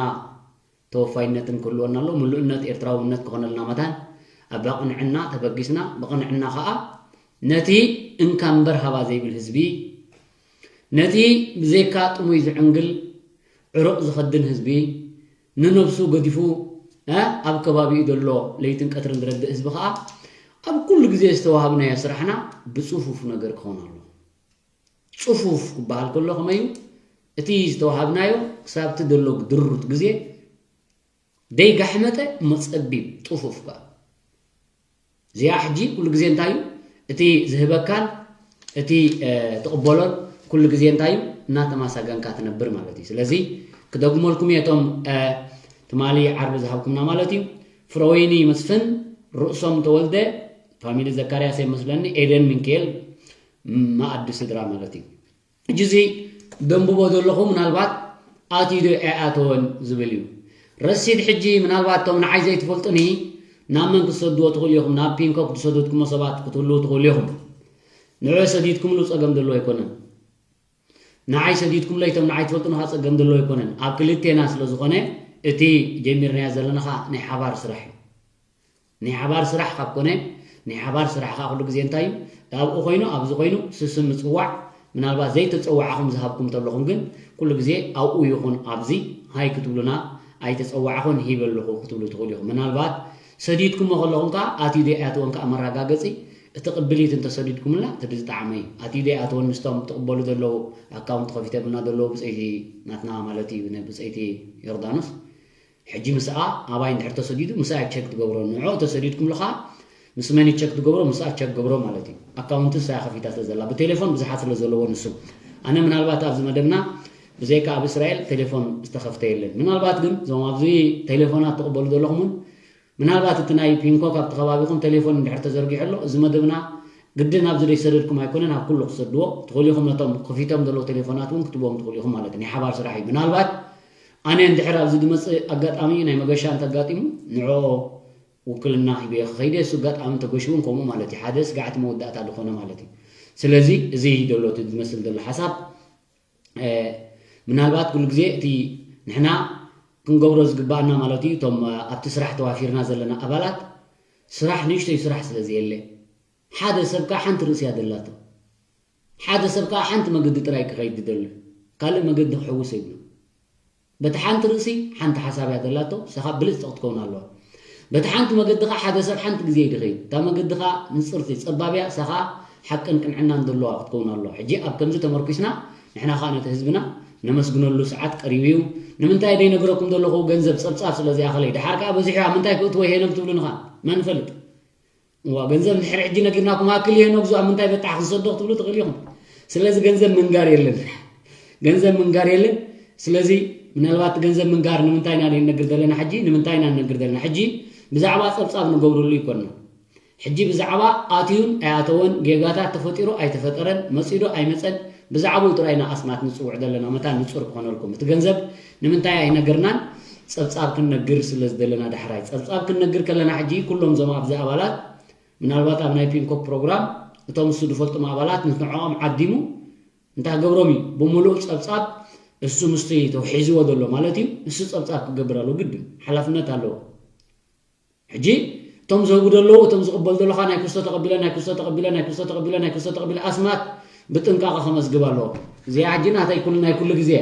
ተወፋይነትን ክህልወና ኣሎ። ምሉእነት ኤርትራውነት ክኾነልና መታን ኣብ ቅንዕና ተበጊስና ብቅንዕና ኸዓ ነቲ እንካ እምበር ሃባ ዘይብል ህዝቢ፣ ነቲ ብዘይካ ጥሙይ ዝዕንግል ዕሩቕ ዝኸድን ህዝቢ፣ ንነብሱ ገዲፉ ኣብ ከባቢኡ ዘሎ ለይትን ቀትርን ዝረድእ ህዝቢ ኸዓ ኣብ ኩሉ ግዜ ዝተዋሃብናዮ ስራሕና ብፅፉፍ ነገር ክኾን ኣሎ። ፅፉፍ ክበሃል ከሎ ከመይ እዩ? እቲ ዝተዋሃብናዮ ክሳብ እቲ ዘሎ ድሩት ግዜ ደይጋሕመጠ እሞ ፀቢብ ፅፉፍ ከኣ እዚኣ ሕጂ ኩሉ ግዜ እንታይ እዩ እቲ ዝህበካን እቲ ትቕበሎን ኩሉ ግዜ እንታይ እዩ እናተማሳገንካ ትነብር ማለት እዩ። ስለዚ ክደግመልኩም እየ እቶም ትማሊ ዓርቢ ዝሃብኩምና ማለት እዩ። ፍረወይኒ መስፍን፣ ርእሶም ተወልደ፣ ፋሚሊ ዘካርያስ መስለኒ፣ ኤደን ሚንክኤል፣ መኣዲ ስድራ ማለት እዩ። ሕጂ እዚ ደንብቦ ዘለኹ ምናልባት ኣትዩ ዶ ኣይኣተወን ዝብል እዩ። ረሲድ ሕጂ ምናልባት እቶም ንዓይ ዘይትፈልጡኒ ናብ መን ክትሰድዎ ትኽእሉ ኢኹም? ናብ ፒንኮክ ዝሰደድኩሞ ሰባት ክትህልዉ ትኽእሉ ኢኹም። ንዑ ሰዲድኩምሉ ጸገም ዘለዎ ኣይኮነን። ንዓይ ሰዲድኩምለይ እቶም ንዓይ ትፈልጡኒ ኸዓ ጸገም ዘለዎ ኣይኮነን። ኣብ ክልቴና ስለ ዝኾነ እቲ ጀሚርናዮ ዘለና ኸዓ ናይ ሓባር ስራሕ እዩ። ናይ ሓባር ስራሕ ካብ ኮነ ናይ ሓባር ስራሕ ከዓ ኩሉ ግዜ እንታይ እዩ ኣብኡ ኮይኑ ኣብዚ ኮይኑ ስስም ምፅዋዕ ምናልባት ዘይተፀዋዕኹም ዝሃብኩም ተለኹም ግን ኩሉ ግዜ ኣብኡ ይኹን ኣብዚ ሃይ ክትብሉና ኣይተፀዋዕኹን ሂበ ኣለኹ ክትብሉ ትኽእሉ ኢኹም ምናልባት ሰዲድኩሞ ከለኹም ከዓ ኣትዩ ዶ ኣይኣተወን ከዓ መረጋገፂ እቲ ቅብሊት እንተሰዲድኩምልና እቲ ዝጠዓመ እዩ ኣትዩ ዶ ኣይኣተወን ምስቶም ትቕበሉ ዘለዉ ኣካውንት ከፊተምልና ዘለዉ ብፀይቲ ናትና ማለት እዩ ብፀይቲ ዮርዳኖስ ሕጂ ምስኣ ኣባይ እንድሕር ተሰዲዱ ምስኣ ቸክ ትገብሮ ንዑ ተሰዲድኩም ለኻ ምስ መን ቸክ ትገብሮ ምስኣ ቸክ ገብሮ ማለት እዩ ኣካውንት ንሳ ከፊታቶ ዘላ ብቴሌፎን ብዙሓት ስለ ዘለዎ ንሱ ኣነ ምናልባት ኣብዚ መደብና ብዘይካ ኣብ እስራኤል ቴሌፎን ዝተኸፍተ የለን ምናልባት ግን እዞም ኣብዚ ቴሌፎናት ትቕበሉ ዘለኹም እውን ምናልባት እቲ ናይ ፒንኮክ ኣብቲ ከባቢኹም ቴሌፎን እንድሕር ተዘርጊሑ ኣሎ እዚ መደብና ግድን ኣብዚ ዘይሰደድኩም ኣይኮነን ኣብ ኩሉ ክሰድዎ ትኽእሉ ኢኹም ነቶም ከፊቶም ዘለዉ ቴሌፎናት እውን ክትቦም ትኽእሉ ኢኹም ማለት እዩ ናይ ሓባር ስራሕ እዩ ምናልባት ኣነ እንድሕር ኣብዚ ዝመፅእ ኣጋጣሚ ናይ መገሻ እንተጋጢሙ ንዕኦ ውክልና ሂበዮ ክኸይደ እሱ ኣጋጣሚ እንተገሽውን ከምኡ ማለት እዩ ሓደ ስጋዕቲ መወዳእታ ዝኾነ ማለት እዩ ስለዚ እዚ ዘሎ እቲ ዝመስል ዘሎ ሓሳብ ምናልባት ኩሉ ግዜ እቲ ንሕና ክንገብሮ ዝግባኣና ማለት እዩ እቶም ኣብቲ ስራሕ ተዋፊርና ዘለና ኣባላት ስራሕ ንእሽተይ ስራሕ ስለ ዘየለ ሓደ ሰብ ከዓ ሓንቲ ርእሲ እያ ዘላቶ ሓደ ሰብ ከዓ ሓንቲ መገዲ ጥራይ ክኸይድ ዝደሊ ካልእ መገዲ ክሕውስ የብሉ በቲ ሓንቲ ርእሲ ሓንቲ ሓሳብ እያ ዘላቶ ንሳ ከዓ ብልፅቲ ክትከውን ኣለዋ በቲ ሓንቲ መገዲ ከዓ ሓደ ሰብ ሓንቲ ግዜ እዩ ዝኸይድ እታ መገዲ ከዓ ንፅርቲ ፀባብ እያ ንሳ ከዓ ሓቅን ቅንዕናን ዘለዋ ክትከውን ኣለዋ ሕጂ ኣብ ከምዚ ተመርኩስና ንሕና ከዓ ነቲ ህዝብና ነመስግነሉ ሰዓት ቀሪቡ እዩ ንምንታይ ዘይነግረኩም ዘለኹ ገንዘብ ፀብፃብ ስለ ዘይኣኸለይ ድሓር ከዓ በዚሑ ኣብ ምንታይ ክእትዎ ይሄኖም ትብሉኒ ከዓ መን ይፈልጥ እዋ ገንዘብ እንድሕር ሕጂ ነጊርናኩም ኣክል ይሄኖ ግዙ ኣብ ምንታይ በጣሕ ክንሰዶ ክትብሉ ትኽእሉ ኢኹም ስለዚ ገንዘብ ምንጋር የለን ገንዘብ ምንጋር የለን ስለዚ ምናልባት ገንዘብ ምንጋር ንምንታይ ኢና ንነግር ዘለና ሕጂ ንምንታይ ኢና ንነግር ዘለና ሕጂ ብዛዕባ ፀብፃብ ንገብረሉ ይኮንና ሕጂ ብዛዕባ ኣትዩን ኣይኣተወን ጌጋታት ተፈጢሩ ኣይተፈጠረን መፂዶ ኣይመፀን ብዛዕባኡ ጥራይ ኢና ኣስማት ንፅውዕ ዘለና መታን ንፁር ክኾነልኩም እቲ ገንዘብ ንምንታይ ኣይነገርናን ፀብፃብ ክንነግር ስለ ዝደለና ዳሕራይ ፀብፃብ ክንነግር ከለና ሕጂ ኩሎም ዞም ኣብዚ ኣባላት ምናልባት ኣብ ናይ ፒንኮክ ፕሮግራም እቶም እሱ ዝፈልጡም ኣባላት ንንዕኦም ዓዲሙ እንታይ ክገብሮም እዩ ብምሉእ ፀብፃብ እሱ ምስቲ ተውሒዝዎ ዘሎ ማለት እዩ እሱ ፀብፃብ ክገብር ኣለዎ ግድን ሓላፍነት ኣለዎ ሕጂ እቶም ዝህቡ ዘለዉ እቶም ዝቕበሉ ዘለኻ ናይ ክስቶ ተቐቢለ ናይ ክስቶ ተቐቢለ ናይ ክስቶ ተቐቢለ ናይ ክስቶ ተቐቢለ ኣስማት ብጥንቃቐ ከመዝግብ ኣለዎ እዚኣ ሕጂ ናተይ ኩሉ ናይ ኩሉ ግዜ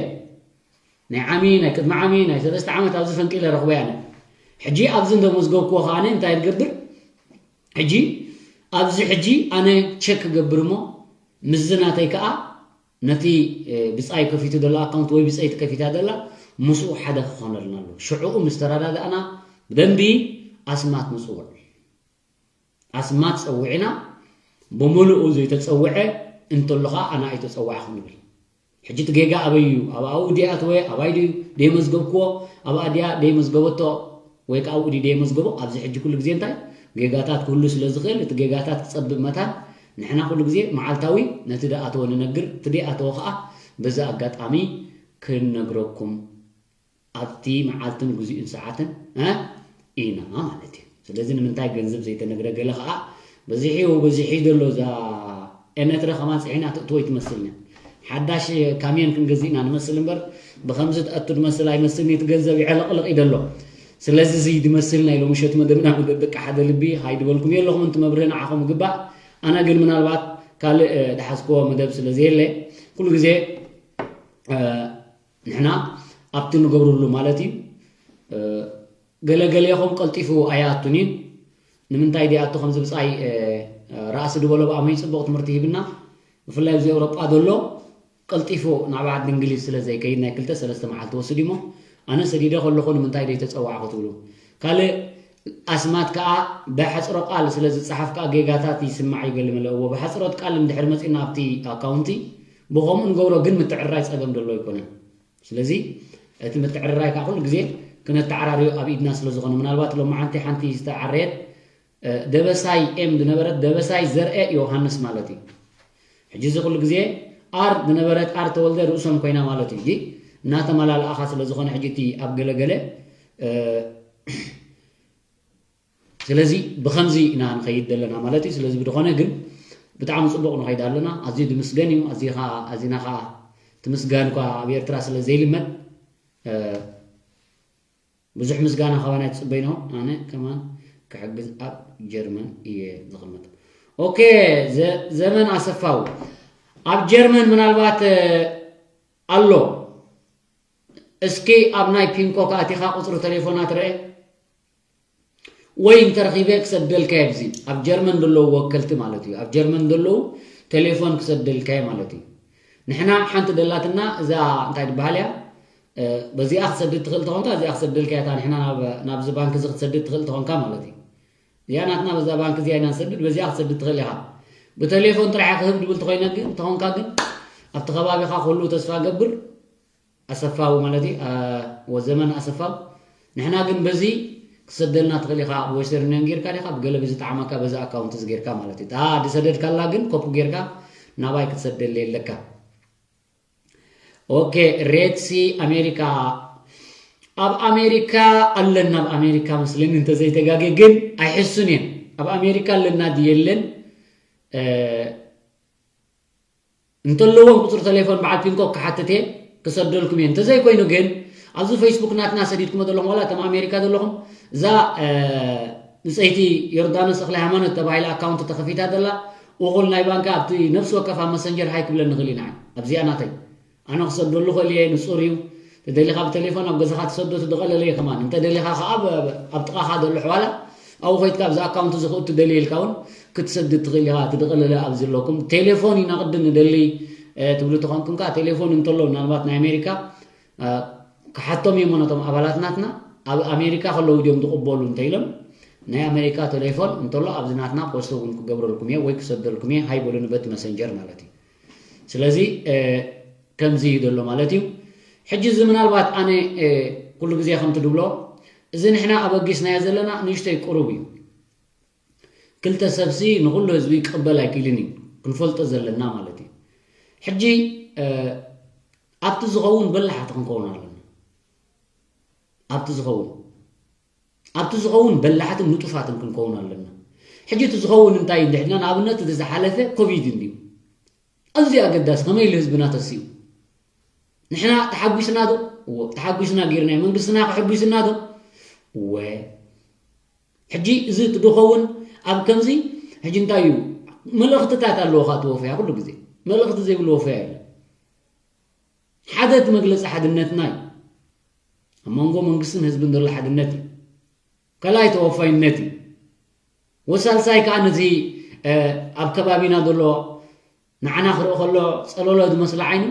ናይ ዓሚ ናይ ቅድሚ ዓሚ ናይ ሰለስተ ዓመት ኣብዚ ፈንቂለ ረኽቦ ያነ ሕጂ ኣብዚ እንደመዝገብክዎ ከዓነ እንታይ ትገብር ሕጂ ኣብዚ ሕጂ ኣነ ቸክ ክገብር እሞ ምስዚ ናተይ ከዓ ነቲ ብፃይ ከፊቱ ዘሎ ኣካውንት ወይ ብፀይቲ ከፊታ ዘላ ምስኡ ሓደ ክኾነልና ኣለዎ ሽዕኡ ምስ ተረዳዳእና ብደንቢ ኣስማት ንፅውዕ ኣስማት ፀዊዕና ብምሉኡ ዘይተፀውዐ እንተሎ ከዓ ኣነ ኣይተፀዋዕኹም ንብል ሕጂ እቲ ጌጋ ኣበይ እዩ ኣብ ኣብኡ ድኣ ተወ ኣባይ ድዩ ደይመዝገብክዎ ኣብኣ ድያ ደይመዝገበቶ ወይ ከዓ ኣብኡ ድዩ ደይመዝገቦ ኣብዚ ሕጂ ኩሉ ግዜ እንታይ ጌጋታት ክህሉ ስለ ዝኽእል እቲ ጌጋታት ክፀብብ መታን ንሕና ኩሉ ግዜ መዓልታዊ ነቲ ደኣተወ ንነግር፣ እቲ ደኣተወ ከዓ በዚ ኣጋጣሚ ክንነግረኩም ኣብቲ መዓልትን ግዚኡን ሰዓትን ኢና ማለት እዩ። ስለዚ ንምንታይ ገንዘብ ዘይተነግረ ገለ ከዓ በዚሒ በዚሒ ዘሎ እዛ ኤነትረ ከማን ፅሒና ትእትወይ ትመስልና ሓዳሽ ካሚዮን ክንገዝእ ኢና ንመስል እምበር ብከምዚ ትኣቱ ዝመስል ኣይመስልን እቲ ገንዘብ ይዕልቕልቕ እዩ ዘሎ። ስለዚ እዚ ዝመስል ናይ ሎምሸት መደብና መደብ ደቂ ሓደ ልቢ ሃይድበልኩም የለኹም እንት መብርህ ንዓኹም ግባእ። ኣነ ግን ምናልባት ካልእ ድሓዝክዎ መደብ ስለ ዘየለ ኩሉ ግዜ ንሕና ኣብቲ ንገብርሉ ማለት እዩ ገለገሊኹም ቀልጢፉ ኣይኣቱን እዩ። ንምንታይ ደይኣቱ ከምዚ ብፃይ ራእሲ ድበሎ ብኣመይ ፅቡቕ ትምህርቲ ሂብና ብፍላይ ኣብዚ ኤውሮጳ ዘሎ ቀልጢፉ ናብ ዓዲ እንግሊዝ ስለ ዘይከይድ ናይ ክልተ ሰለስተ መዓልቲ ወስድ እሞ ኣነ ሰዲደ ከለኹ ንምንታይ ደይተፀዋዕኹ ትብሉ። ካልእ ኣስማት ከዓ ብሕፅሮ ቃል ስለ ዝፀሓፍ ከዓ ጌጋታት ይስማዕ እዩ ገለ መለ እዎ ብሓፅሮት ቃል እንድሕር መፂና ኣብቲ ኣካውንቲ ብኸምኡ ንገብሮ ግን ምትዕርራይ ፀገም ደሎ ኣይኮነን። ስለዚ እቲ ምትዕርራይ ከዓ ኩሉ ግዜ ክነተዓራርዮ ኣብ ኢድና ስለ ዝኾነ ምናልባት ሎማዓንቲ ሓንቲ ዝተዓረየት ደበሳይ ኤም ዝነበረት ደበሳይ ዘርኤ ዮሃንስ ማለት እዩ። ሕጂ እዚ ኩሉ ግዜ ኣር ዝነበረት ኣር ተወልደ ርእሶም ኮይና ማለት እዩ። እናተመላለኣኻ ስለ ዝኾነ ሕጂ እቲ ኣብ ገለገለ ስለዚ ብኸምዚ ኢና ንኸይድ ዘለና ማለት እዩ። ስለዚ ብዝኾነ ግን ብጣዕሚ ፅቡቕ ንኸይድ ኣለና። ኣዝዩ ዝምስገን እዩ። ኣዝኻ ኣዚና ከዓ እቲ ምስጋን እኳ ኣብ ኤርትራ ስለ ዘይልመድ ብዙሕ ምስጋና ካባና ትፅበይኖ ኣነ ከማን ክሕግዝ ኣብ ጀርመን እየ ዝቕመጥ። ኦኬ ዘመን ኣሰፋው ኣብ ጀርመን ምናልባት ኣሎ። እስኪ ኣብ ናይ ፒንኮ ኣቲኻ ቁፅሪ ተሌፎና ትረአ ወይ እንተረኺበ ክሰደልካ የብዚ ኣብ ጀርመን ዘለዉ ወከልቲ ማለት እዩ። ኣብ ጀርመን ዘለዉ ቴሌፎን ክሰደልካ ማለት እዩ። ንሕና ሓንቲ ደላትና እዛ እንታይ ትበሃል እያ በዚኣ ክትሰድድ ትኽእል ተኾንካ እዚኣ ክሰደልካ እያ። ንሕና ናብዚ ባንክ እዚ ክትሰድድ ትኽእል ተኾንካ ማለት እዩ። እዚኣ ናትና በዛ ባንክ እዚኣ ኢና ንሰድድ በዚኣ ክትሰድድ ትኽእል ኢኻ። ብተሌፎን ጥራሕ ክህብ ድብል ተኾይነ ግን ተኾንካ ግን ኣብቲ ከባቢኻ ኩሉ ተስፋ ገብር ኣሰፋው ማለት እዩ። ወዘመን ኣሰፋው ንሕና ግን በዚ ክትሰደልና ትኽእል ኢኻ። ብዌስተርን ዩኒየን ጌርካ ዲኻ ብገለ ብዝጠዓመካ በዚ ኣካውንት እዚ ጌርካ ማለት እዩ። እታ ዝሰደድካላ ግን ኮፒ ጌርካ ናባይ ክትሰደለ የለካ። ኦኬ ሬድሲ ኣሜሪካ ኣብ ኣሜሪካ ኣለና ኣብ ኣሜሪካ መስለኒ እንተዘይተጋገ ግን ኣይሕሱን እየን ኣብ ኣሜሪካ ኣለና ድየለን እንተለዎም ቁፅሪ ተሌፎን በዓል ፒንኮክ ክሓትት እየ ክሰደልኩም እየ። እንተዘይኮይኑ ግን ኣብዚ ፌስቡክ ናትና ሰዲድኩሞ ዘለኹም ዋላ እቶም ኣሜሪካ ዘለኹም እዛ ንፀይቲ ዮርዳኖስ ተኽለ ሃይማኖት ተባሂላ ኣካውንት ተኸፊታ ዘላ እኹል ናይ ባንካ ኣብቲ ነፍሲ ወከፍ ኣብ መሰንጀር ሃይ ክብለኒ ይኽእል እዩ ንዓይ ኣብዚኣ ናተይ ኣነ ክሰደሉ ክእል እየ ንፁር እዩ። ተደሊኻ ብቴሌፎን ኣብ ገዛኻ ትሰዶ ትድቐለለ እዩ ከማን እንተደሊኻ ከዓ ኣብ ጥቓኻ ዘሎ ኣሕዋላ ኣብኡ ኮይትካ ኣብዚ ኣካውንት እዚ ክእቱ ደልየ ኢልካ እውን ክትሰድድ ትኽእል ኢኻ። እቲ ድቐለለ ኣብዚ ኣለኩም ቴሌፎን ኢና ቅድም ንደሊ ትብሉ ተኾንኩም ከዓ ቴሌፎን እንተሎ ምናልባት ናይ ኣሜሪካ ክሓቶም እዮም ነቶም ኣባላት ናትና ኣብ ኣሜሪካ ከለዉ ድዮም ዝቕበሉ እንተኢሎም ናይ ኣሜሪካ ቴሌፎን እንተሎ ኣብዚ ናትና ፖስት እውን ክገብረልኩም እየ ወይ ክሰደልኩም እየ ሃይ በሉኒ በቲ መሰንጀር ማለት እዩ። ስለዚ ከምዚ እዩ ዘሎ ማለት እዩ። ሕጂ እዚ ምናልባት ኣነ ኩሉ ግዜ ከምቲ ድብሎ እዚ ንሕና ኣበጊስናዮ ዘለና ንእሽተይ ቁሩብ እዩ። ክልተ ሰብሲ ንኩሉ ህዝቢ ክቕበል ኣይክእልን እዩ ክንፈልጦ ዘለና ማለት እዩ። ሕጂ ኣብቲ ዝኸውን በላሓቲ ክንከውን ኣለና። ኣብቲ ዝኸውን ኣብቲ ዝኸውን በላሓትን ንጡፋትን ክንከውን ኣለና። ሕጂ እቲ ዝኸውን እንታይ እንድሕድና ንኣብነት እቲ ዝሓለፈ ኮቪድ እንድዩ። ኣዝዩ ኣገዳሲ ከመይ ኢሉ ህዝብና ተሲኡ ንሕና ተሓጒስና ዶ? እዎ ተሓጒስና ጌርናዮ። መንግስትና ከሐጒስና ዶ? እወ። ሕጂ እዚ እቲ ድኸውን ኣብ ከምዚ ሕጂ እንታይ እዩ መልእኽትታት ኣለዎ ከዓ እቲ ወፈያ ኩሉ ግዜ መልእኽቲ ዘይብሉ ወፈያ የለ። ሓደ እቲ መግለፂ ሓድነትና እዩ። ኣብ መንጎ መንግስትን ህዝብን ዘሎ ሓድነት እዩ። ካልኣይ ተወፋይነት እዩ። ወሳልሳይ ከዓ ነዚ ኣብ ከባቢና ዘሎ ንዓና ክርኢ ከሎ ፀለሎ ዝመስላ ዓይኑ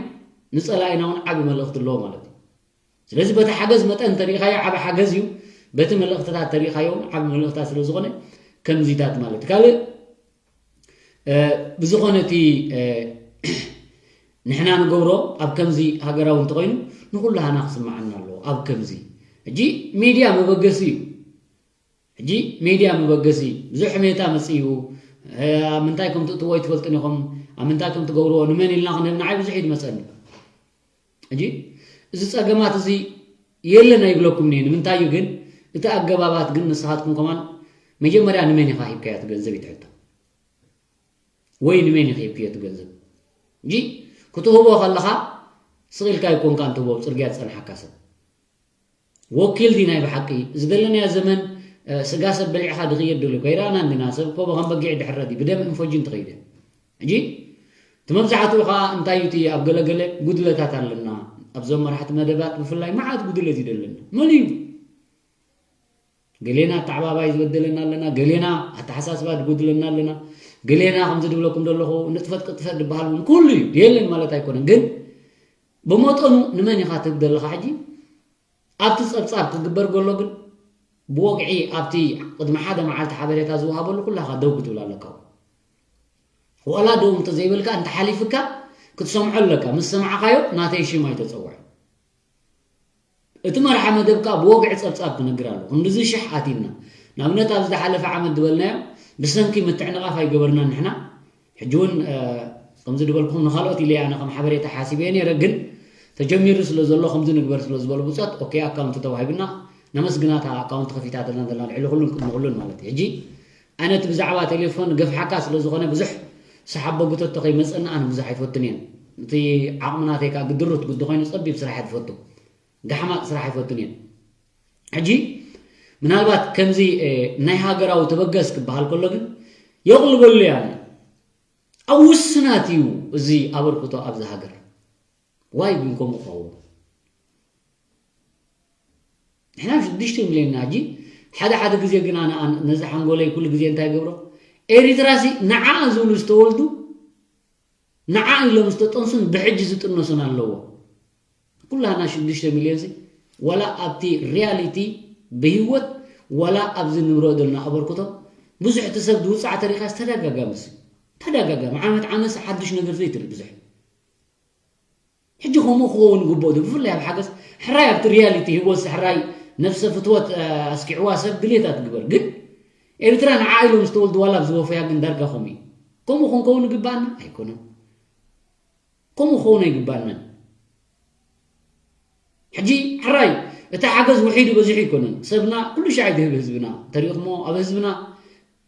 ንፀላኢና እውን ዓቢ መልእኽቲ ኣለዎ ማለት እዩ። ስለዚ በቲ ሓገዝ መጠን እንተሪኢኻዮ ዓቢ ሓገዝ እዩ። በቲ መልእኽትታት ተሪኢኻዮ እውን ዓቢ መልእኽታት ስለ ዝኾነ ከምዚታት ማለት እዩ። ካልእ ብዝኾነ እቲ ንሕና ንገብሮ ኣብ ከምዚ ሃገራዊ እንተኾይኑ ንኹሉ ሃና ክስምዓና ኣለዎ። ኣብ ከምዚ ሕጂ ሚድያ መበገሲ እዩ። ሕጂ ሚድያ መበገሲ ብዙሕ ሜታ መፅኡ ኣብ ምንታይ ከም ትእትዎ ኣይትፈልጡን ኢኹም፣ ኣብ ምንታይ ከም ትገብርዎ ንመን ኢልና ክንህብ ንዓይ ብዙሕ እዩ ዝመፀኒ። ሕጂ እዚ ፀገማት እዚ የለን ኣይብለኩም እየ። ንምንታይ እዩ ግን እቲ ኣገባባት ግን ንስኻትኩም ከማን መጀመርያ ንመን ኢኻ ሂብካዮ እቲ ገንዘብ እዩ ትሕቶ። ወይ ንመን ኢኺ ሂብክዮ እቲ ገንዘብ? እንጂ ክትህቦ ከለኻ ስቕ ኢልካ ኣይኮንካን ትህቦ፣ ኣብ ጽርግያ ዝጸንሓካ ሰብ። ወኪል ድዩ ናይ ብሓቂ? እዚ ዘለናዮ ዘመን፣ እ፣ ስጋ ሰብ በሊዕኻ ድኽየድ ደሎ እኮ ኣይረኣናን ዲና? ሰብ እኮ ከም በጊዕ ድሕረድ እዩ፣ ብደም እንፈጅን ትኸይደ። ሕጂ እቲ መብዛሕትኡ ኸኣ እንታይ እዩ እቲ ኣብ ገለገለ ጉድለታት ኣለና። ኣብዞም መራሕቲ መደባት ብፍላይ መዓት ጉድለት እዩ ደለና። መን እዩ? ገሌና ኣተዓባባይ ዝበደለና ኣለና፣ ገሌና ኣተሓሳስባ ዝጎድለና ኣለና፣ ገሌና ከምዚ ድብለኩም ዘለኹ ንጥፈት ቅጥፈት ዝበሃል እውን ኩሉ እዩ፣ የለን ማለት ኣይኮነን። ግን ብመጠኑ ንመን ኢኻ ትህብ ዘለኻ? ሕጂ ኣብቲ ጸብጻብ ክግበር ከሎ ግን ብወግዒ ኣብቲ ቅድሚ ሓደ መዓልቲ ሓበሬታ ዝወሃበሉ ኩላኻ ደው ክትብል ኣለካ። ዋላ ደው እንተዘይበልካ እንተሓሊፍካ ክትሰምዖ ኣለካ። ምስ ሰማዕኻዮ ናተይ ሽም ኣይተጸውዕ። እቲ መርሓ መደብ ከኣ ብወግዒ ጸብጻብ ክነግር ኣለዎ። ክንድዚ ሽሕ ኣቲና። ንኣብነት ኣብዚ ዝሓለፈ ዓመት ዝበልናዮ ብሰንኪ ምትዕንቓፍ ኣይገበርናን ንሕና። ሕጂ እውን፣ እ፣ ከምዚ ዝበልኩኹም ንኻልኦት ኢለ ኣነ ከም ሓበሬታ ሓሲበ ነይረ፣ ግን ተጀሚሩ ስለ ዘሎ ከምዚ ንግበር ስለ ዝበሉ ብጾት፣ ኦኬ፣ ኣካውንቲ ተዋሂብና፣ ነመስግና እታ ኣካውንቲ ከፊታትልና ዘላ ልዕሊ ኩሉን ቅድሚ ኩሉን ማለት እዩ። ሕጂ ኣነ እቲ ብዛዕባ ቴሌፎን ገፍሓካ ስለ ዝኾነ ብዙሕ ሰሓቦ ጉተቶ ከይመጸና ኣነ ብዙሕ ኣይፈቱን እየን። እቲ ዓቕሚ ናተይ ከኣ ግድሩት ግዲ ኮይኑ ጸቢብ ስራሕ እየ ዝፈቱ። ጋሕማቕ ስራሕ ኣይፈቱን እየን። ሕጂ ምናልባት ከምዚ፣ እ፣ ናይ ሃገራዊ ተበገስ ክበሃል ከሎ ግን የቕልበሉ እያ። ኣብ ውስናት እዩ እዚ ኣበርክቶ ኣብዚ ሃገር። ዋይ ግን ከምኡ ክኸውን? ንሕና ሽዱሽተ ሚልዮን ኢና ሕጂ። ሓደ ሓደ ግዜ ግን ኣነ፣ ኣነ ነዚ ሓንጎለይ ኩሉ ግዜ እንታይ ይገብሮ? ኤሪትራሲ ንዓኣ ዝብሉ ዝተወልዱ፣ ንዓ ኢሎም ዝተጠንሱን ብሕጂ ዝጥነሱን ኣለዎ። ኩላና ሽዱሽተ ሚልዮን ሲ ዋላ ኣብቲ ሪያሊቲ ብህይወት ዋላ ኣብዚ ንብሮ ዘለና ኣበርክቶ ብዙሕ እቲ ሰብ ዝውፃዕ ተሪኻስ ተደጋጋሚ ሲ ተደጋጋሚ ዓመት ዓመት ሓዱሽ ነገር ዘይትርኢ ብዙሕ። ሕጂ ከምኡ ክኸውን ይግብኦ ዶ? ብፍላይ ኣብ ሓገዝ ሕራይ ኣብቲ ሪያሊቲ ህይወት ሕራይ ነፍሰ ፍትወት፣ እ፣ ኣስኪዕዋ ሰብ ድሌታ ትግበር። ግን ኤርትራ ንዓ ኢሎም ዝተወልዱ ዋላ ኣብ ዝወፈያ ግን ዳርጋ ከምኡ እዩ። ከምኡ ክንከውን ይግባኣና? ኣይኮነን። ከምኡ ክኸውን ኣይግባኣናን። ሕጂ ሕራይ እቲ ሓገዝ ውሒዱ በዚሑ ኣይኮነን። ሰብና ኩሉ ሻዕ ድህብ ህዝብና ተሪእኹሞ ኣብ ህዝብና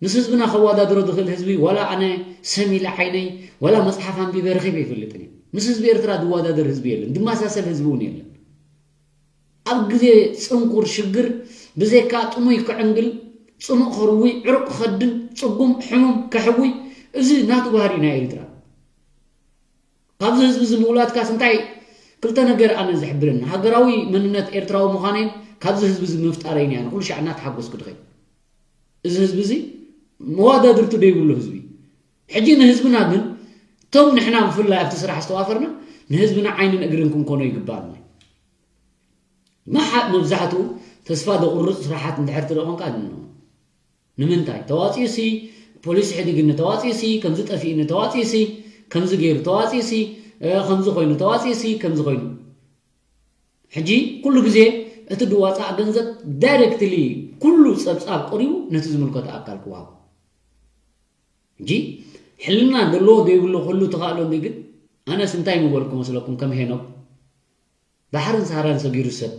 ምስ ህዝብና ከወዳድሮ ዝኽእል ህዝቢ ዋላ ኣነ ሰም ኢለ ዓይነይ ዋላ መጽሓፍ ኣንቢበ ረኺበ ኣይፈልጥን እየ። ምስ ህዝቢ ኤርትራ ዝወዳደር ህዝቢ የለን፣ ዝመሳሰል ህዝቢ እውን የለን። ኣብ ግዜ ጽንኩር ሽግር ብዘይካ ጥሙይ ክዕንግል፣ ጽሙእ ከርዊ፣ ዕሩቕ ክኸድን፣ ጽጉም ሕሙም ከሕዊ፣ እዚ ናቱ ባህሪ ናይ ኤርትራ። ካብዚ ህዝቢ እዚ ምውላድካስ እንታይ ክልተ ነገር ኣነ ዝሕብረኒ፣ ሃገራዊ መንነት ኤርትራዊ ምዃነይን ካብዚ ህዝቢ እዚ ምፍጣረይን እያ ኩሉ ሻዕ እናተሓጎስኩ ድኸይድ። እዚ ህዝቢ እዚ መዋዳድርቱ ደይብሉ ህዝቢ። ሕጂ ንህዝብና ግን እቶም ንሕና ብፍላይ ኣብቲ ስራሕ ዝተዋፈርና ንህዝብና ዓይንን እግርን ክንኮኖ ይግባኣና። መሓ-፣ መብዛሕትኡ ተስፋ ዘቑርጽ ስራሓት እንድሕር ትርኢ ኾንካ፣ ንምንታይ ተዋፂኡ ሲ፣ ፖሊስ ኢሕዴግኒ ተዋፂኡ ሲ፣ ከምዚ ጠፊእኒ ተዋፂኡ ሲ፣ ከምዚ ገይሩ ተዋፂኡ ሲ፣ እ፣ ከምዚ ኮይኑ ተዋፂኡ ሲ፣ ከምዚ ኮይኑ። ሕጂ ኩሉ ግዜ እቲ ዝዋፃእ ገንዘብ ዳይሬክትሊ ኩሉ ፀብፃብ ቀሪቡ ነቲ ዝምልከቶ ኣካል ክወሃብ። ሕጂ ሕልና ዘለዎ ዘይብሉ ኩሉ ተኻእሎ እንዲ ግን ኣነስ እንታይ ምበልኩ መስለኩም? ከም ሄኖክ ባሕርን ሳህራን ሰጊሩ ሰብ፣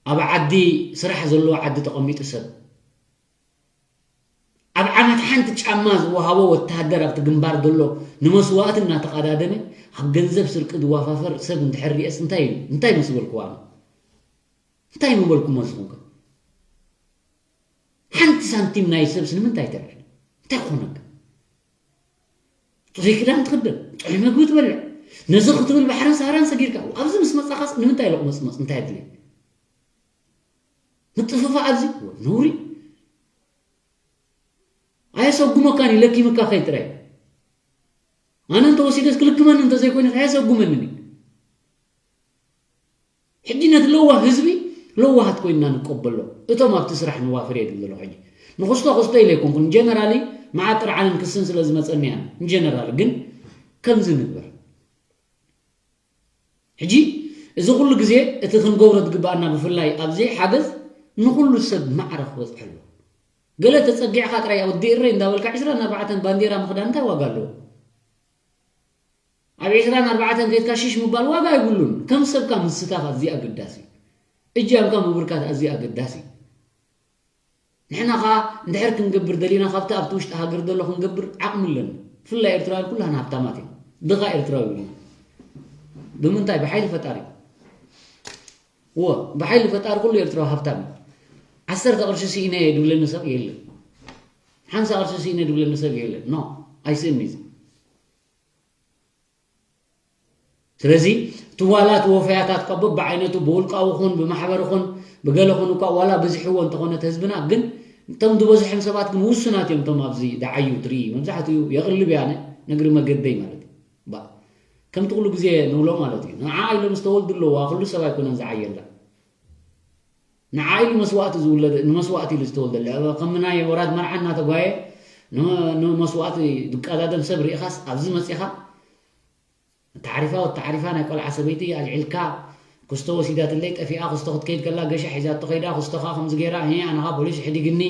ኣብ ዓዲ ስራሕ ዘለዎ ዓዲ ተቐሚጡ ሰብ፣ ኣብ ዓመት ሓንቲ ጫማ ዝወሃቦ ወተሃደር ኣብቲ ግንባር ዘሎ ንመስዋእቲ እናተቐዳደመ ኣብ ገንዘብ ስርቂ ዝዋፋፈር ሰብ እንድሕር ሪኤስ እንታይ እዩ? እንታይ ምስ በልኩዋ? እንታይ ምበልኩሞ ንስኹም ከ? ሓንቲ ሳንቲም ናይ ሰብስ ንምንታይ ተልዕል? እንታይ ክኾነካ? ጥዑይ ክዳን ትኽደን፣ ጥዑይ መግቢ ትበልዕ፣ ነዚ ክትብል ባሕርን ሳህራን ሰጊርካ ኣብዚ ምስ መጻኻስ ንምንታይ ለቑመጽመጽ? እንታይ ኣድልየ? ምጥፍፋእ ኣብዚ ነውሪ። ኣየሰጉመካን እዩ፣ ለኪምካ ከይድ ጥራይ። ኣነ እንተወሲደስ ክልክመኒ እንተዘይኮይኑስ ኣየሰጉመንን እዩ። ሕጂ ነቲ ለዋህ ህዝቢ ለዋሃት ኮይንና ንቀበሎ። እቶም ኣብቲ ስራሕ ንዋፍር እየ ዝብል ዘለኹ ሕጂ። ንኽስቶ ክስቶ ኢለ ኣይኮንኩን። ጀነራሊ መዓት ጥርዓንን ክስን ስለ ዝመጸኒ እያ። ንጀነራል ግን ከምዚ ንግበር። ሕጂ እዚ ኩሉ ግዜ እቲ ክንገብሮ ዝግባኣና ብፍላይ ኣብዚ ሓገዝ ንኹሉ ሰብ ማዕረ ክበጽሕ ኣለዎ። ገለ ተጸጊዕካ ጥራይ ወዲ እረይ እንዳበልካ ዕስራን ኣርባዕተን ባንዴራ ምኽዳን እንታይ ዋጋ ኣለዎ? ኣብ ዕስራን ኣርባዕተን ከይድካ ሽሽ ምባል ዋጋ የብሉን። ከም ሰብካ ምስታፍ ኣዝዩ ኣገዳሲ እዩ። እጃምካ ምብርካት ኣዝዩ ኣገዳሲ እዩ። ንሕና ኸኣ እንድሕር ክንገብር ደሊና ካብቲ ኣብቲ ውሽጢ ሃገር ዘሎ ክንገብር ዓቕሚ ኣለና። ብፍላይ ኤርትራውያን ኩላህና ሃብታማት ኢና። ድኻ ኤርትራዊ የብሉን። ብምንታይ? ብሓይሊ ፈጣሪ። እወ፣ ብሓይሊ ፈጣሪ ኩሉ ኤርትራዊ ሃብታም እዩ። ዓሰርተ ቅርሺ ስኢነ እየ ድብለኒ ሰብ የለን። ሓምሳ ቅርሺ ስኢነ ድብለኒ ሰብ የለን። ኖ፣ ኣይስእን እዩ። ስለዚ እቲ ዋላ እቲ ወፈያታት እኳ በብዓይነቱ ብውልቃዊ ኹን ብማሕበር ኹን ብገለ ኹን እኳ ዋላ በዚሕዎ እንተኾነ እቲ ህዝብና ግን እቶም ዝበዝሖም ሰባት ግን ውሱናት እዮም። እቶም ኣብዚ ደዓዩ ትርኢ መብዛሕትኡ የቕልብ እያ ነ- ነግሪ መገደይ ማለት እዩ። ባ ከምቲ ኩሉ ግዜ ንብሎ ማለት እዩ። ንዓ ኢሎም ዝተወልዱ ኣለዋ ኩሉ ሰብ ኣይኮነን ዝዓየላ። ንዓ ኢሉ መስዋእቲ ዝውለድ ንመስዋእቲ ኢሉ ዝተወልደለ ከም ናይ ወራድ መርዓ እናተጓየ ን- ንመስዋእቲ ዝቀዳደም ሰብ ርኢኻስ ኣብዚ መፂኻ ተዓሪፋ ወተዓሪፋ ናይ ቆልዓ ሰበይቲ ኣልዒልካ ክስቶ ወሲዳትለይ ጠፊኣ ክስቶ ክትከይድ ከላ ገሻ ሒዛቶ ከይዳ ክስቶ ከዓ ከምዚ ገይራ ሄ ኣነ ከዓ ፖሊስ ሕዲግኒ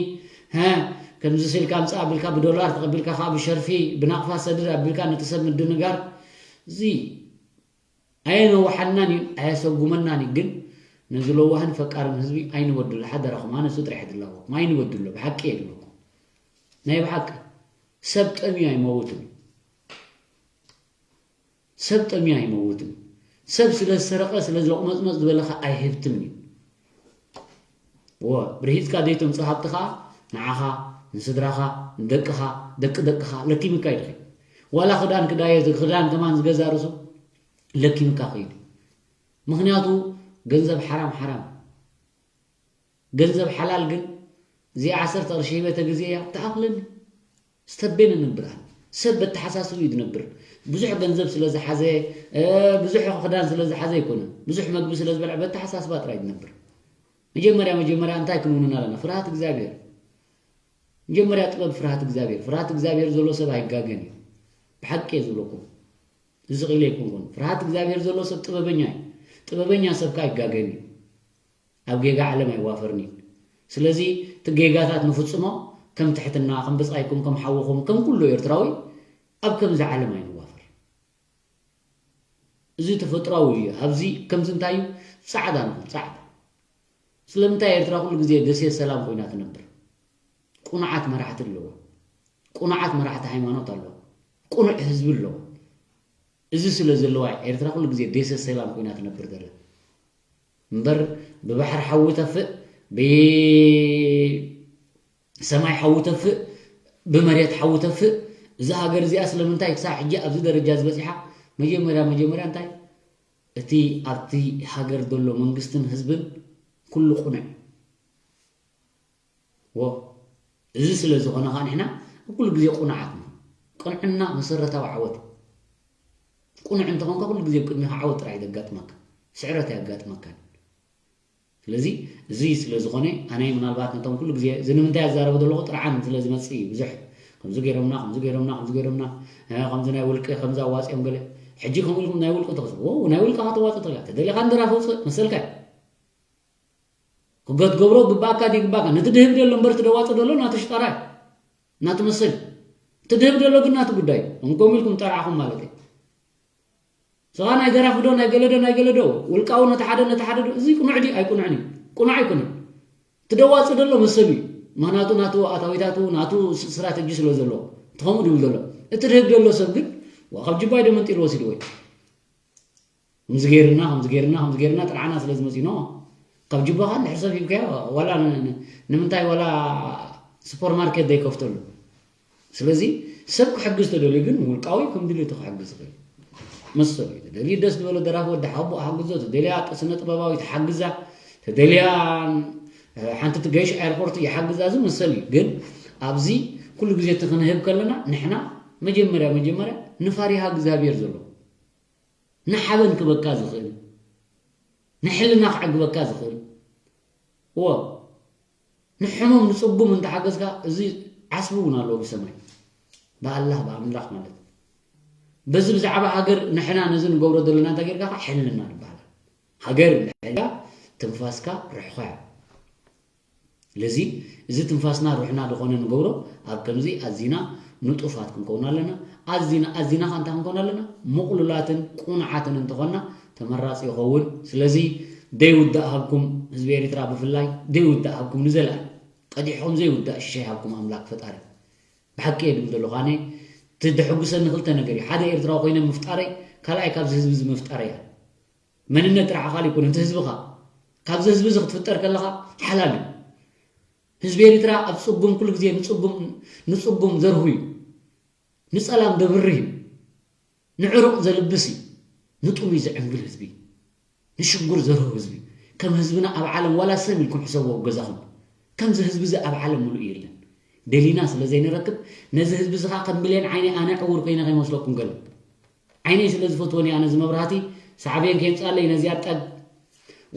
ሀ ከምዚ ስልካ ኣምፅእ ኣቢልካ ብዶላር ተቐቢልካ ከዓ ብሸርፊ ብናቕፋ ሰድድ ኣቢልካ ነቲ ሰብ ምድንጋር እዚ ኣየነውሓናን እዩ ኣየሰጉመናን እዩ ግን ነዚ ለዋህን ፈቃርን ህዝቢ ኣይንበድሎ ሓደራኹም ኣነ እሱ ጥራሕ ድላወኩም ኣይንበድሎ ብሓቂ እየ ድብለኩም ናይ ብሓቂ ሰብ ጠምዩ ኣይመውትን እዩ ሰብ ጠምዩ ኣይመውትን እዩ ሰብ ስለ ዝሰረቐ ስለ ዝለቑመፅመፅ ዝበለ ከዓ ኣይህብትም እዩ እወ ብርሂፅካ ዘይተምፅእ ሃብቲ ከዓ ንዓኻ ንስድራኻ ንደቅኻ ደቂ ደቅኻ ለኪምካ እዩ ድኺ ዋላ ክዳን ክዳየ ክዳን ከማን ዝገዛ ርሱ ለኪምካ ከይዱ ምኽንያቱ ገንዘብ ሓራም ሓራም ገንዘብ ሓላል ግን እዚኣ ዓሰርተ ቅርሺ ሂበ ተግዝየያ ትኣኽለኒ ስተቤነ ነብር ኣነ ሰብ በተሓሳስቡ እዩ ዝነብር ብዙሕ ገንዘብ ስለ ዝሓዘ ብዙሕ ክዳን ስለ ዝሓዘ ኣይኮነን ብዙሕ መግቢ ስለ ዝበልዐ በተሓሳስባ ጥራይ ዝነብር መጀመርያ መጀመርያ እንታይ ክንውንን ኣለና ፍርሃት እግዚኣብሔር መጀመርያ ጥበብ ፍርሃት እግዚኣብሔር ፍርሃት እግዚኣብሔር ዘሎ ሰብ ኣይጋገን እዩ ብሓቂ እየ ዝብለኩም እዚ ቂለ ኣይኮንኩን ፍርሃት እግዚኣብሔር ዘሎ ሰብ ጥበበኛ እዩ ጥበበኛ ሰብካ ኣይጋገን እዩ ኣብ ጌጋ ዓለም ኣይዋፈርን እዩ ስለዚ እቲ ጌጋታት ንፍፅሞ ከም ትሕትና ከም ብፃይኩም ከም ሓውኹም ከም ኩሉ ኤርትራዊ ኣብ ከምዚ ዓለም ኣይንዋፈር እዚ ተፈጥራዊ እዩ ኣብዚ ከምዚ እንታይ እዩ ፃዕዳ ንኹን ፃዕዳ ስለምንታይ ኤርትራ ኩሉ ግዜ ደሴት ሰላም ኮይና ትነብር ቁኑዓት መራሕቲ ኣለዋ ቁኑዓት መራሕቲ ሃይማኖት ኣለዋ ቁኑዕ ህዝቢ ኣለዋ እዚ ስለ ዘለዋ ኤርትራ ኩሉ ግዜ ደሴት ሰላም ኮይና ትነብር ዘላ እምበር ብባሕሪ ሓዊ ተፍእ ብሰማይ ሓዊ ተፍእ ብመሬት ሓዊ ተፍእ እዛ ሃገር እዚኣ ስለምንታይ ክሳብ ሕጂ ኣብዚ ደረጃ ዝበፂሓ መጀመርያ መጀመርያ እንታይ እቲ ኣብቲ ሃገር ዘሎ መንግስትን ህዝብን ኩሉ ቁኑዕ ዎ እዚ ስለ ዝኾነ ኸዓ ንሕና ኣብ ኩሉ ግዜ ቁኑዓት ኢና። ቅንዕና መሰረታዊ ዓወት እዩ። ቅኑዕ እንተኾንካ ኩሉ ግዜ ኣብ ቅድሜኻ ዓወት ጥራይ እዩ ዘጋጥመካ። ስዕረት ኣየጋጥመካን። ስለዚ እዚ ስለ ዝኾነ ኣነ ምናልባት ነቶም ኩሉ ግዜ እዚ ንምንታይ ኣዛረበ ዘለኹ ጥርዓን ስለ ዝመጽእ እዩ ብዙሕ ከምዚ ገይሮምና ከምዚ ገይሮምና ከምዚ ገይሮምና ከምዚ ናይ ውልቂ ከምዚ ኣዋጺኦም ገለ ሕጂ ከምኡ ኢልኩም ናይ ውልቂ ተኽስቡ ናይ ውልቅኻ ተዋጽእ ትኽእል ተደሊኻ እንድራፍ ውፅእ መሰልካ እዩ ክገትገብሮ ግባእካ ድዩ ግባእካ ነቲ ድህብ ደሎ እምበር እቲ ደዋፂ ደሎ ናቱ ሽጣራ እዩ ናቱ መሰል እዩ እቲ ድህብ ደሎ ግን ናቱ ጉዳይ እዩ እንኮም ኢልኩም ጠራዕኹም ማለት እዩ ስኻ ናይ ገራፍዶ ናይ ገለዶ ናይ ገለዶ ውልቃዊ ነቲ ሓደ ነቲ ሓደ እዚ ቁኑዕ ድዩ ኣይቁኑዕን እዩ ቁኑዕ ኣይኮነን እቲ ደዋፂ ደሎ መሰሉ እዩ ምክንያቱ ናቱ ኣታዊታቱ ናቱ ስትራተጂ ስለ ዘለዎ እቲ ከምኡ ድብል ዘሎ እቲ ድህብ ደሎ ሰብ ግን ካብ ጅባይ ዶ መንጢሉ ወሲድዎ እዩ ከምዚ ገይርና ከምዚ ገይርና ከምዚ ገይርና ጥርዓና ስለ ዝመፂኖ ካብ ጅባኻ እንድሕር ሰብ ሂብካዮ ዋላ ንምንታይ ዋላ ሱፐርማርኬት ዘይከፍተሉ ስለዚ ሰብ ክሕግዝ ተደልዩ ግን ውልቃዊ ከም ድልየቱ ክሕግዝ ይኽእል መሰሉ እዩ ተደልዩ ደስ ዝበሎ ደራፊ ወዲ ሓቦ ሓግዞ ተደልያ ስነ ጥበባዊ ተሓግዛ ተደልያ ሓንቲ ትገይሽ ኤርፖርት ይሓግዛ እዚ መሰል እዩ ግን ኣብዚ ኩሉ ግዜ እቲ ክንህብ ከለና ንሕና መጀመርያ መጀመርያ ንፋሪሃ እግዚኣብሔር ዘሎ ንሓበን ክበካ ዝኽእል ንሕልና ክዕግበካ ዝኽእል እዎ ንሕሙም ንፅጉም እንተሓገዝካ እዚ ዓስቢ እውን ኣለዎ ብሰማይ ብኣላህ ብኣምላኽ ማለት በዚ ብዛዕባ ሃገር ንሕና ነዚ ንገብሮ ዘለና እንታይ ጌርካ ሕልና ንበሃል ሃገር ንሕና ትንፋስካ ርሕኻ ስለዚ እዚ ትንፋስና ሩሕና ዝኾነ ንገብሮ ኣብ ከምዚ ኣዚና ንጡፋት ክንከውን ኣለና። ኣዚና ኣዚና ከ እንታይ ክንከውን ኣለና? ምቕሉላትን ቁኑዓትን እንተኾንና ተመራፂ ይኸውን። ስለዚ ደይውዳእ ሃብኩም ህዝቢ ኤርትራ ብፍላይ ደይውዳእ ሃብኩም ንዘለኣለም ቀዲሕኩም ዘይውዳእ ሽሻይ ሃብኩም ኣምላክ ፈጣሪ። ብሓቂ እየ ድብል ዘለኹ ኣነ እቲ ደሐጉሰኒ ክልተ ነገር እዩ። ሓደ ኤርትራዊ ኮይነ ምፍጣረይ፣ ካልኣይ ካብዚ ህዝቢ እዚ ምፍጣረይ እያ። መንነት ጥራሕ ኣኻል ይኮነ እቲ ህዝብኻ ካብዚ ህዝቢ እዚ ክትፍጠር ከለኻ ሓላል እዩ። ህዝቢ ኤርትራ ኣብ ጽጉም ኩሉ ግዜ ንጽጉም ንጽጉም ዘርሁ እዩ። ንጸላም ደብርህ እዩ። ንዕሩቕ ዘልብስ እዩ። ንጥሙይ ዘዕንግል ህዝቢ እዩ። ንሽጉር ዘርሁ ህዝቢ እዩ። ከም ህዝብና ኣብ ዓለም ዋላ ሰም ኢልኩም ሕሰብዎ ኣብ ገዛኹም። ከምዚ ህዝቢ እዚ ኣብ ዓለም ምሉእ የለን። ደሊና ስለ ዘይንረክብ ነዚ ህዝቢ እዚ ኸዓ ከም ብሌን ዓይነይ ኣነ ዕውር ኮይነ ከይመስለኩም ገለ ዓይነይ ስለ ዝፈትወኒ ኣነ እዚ መብራህቲ ሳዕቤን ከየምጻለይ ነዚኣ ጠግ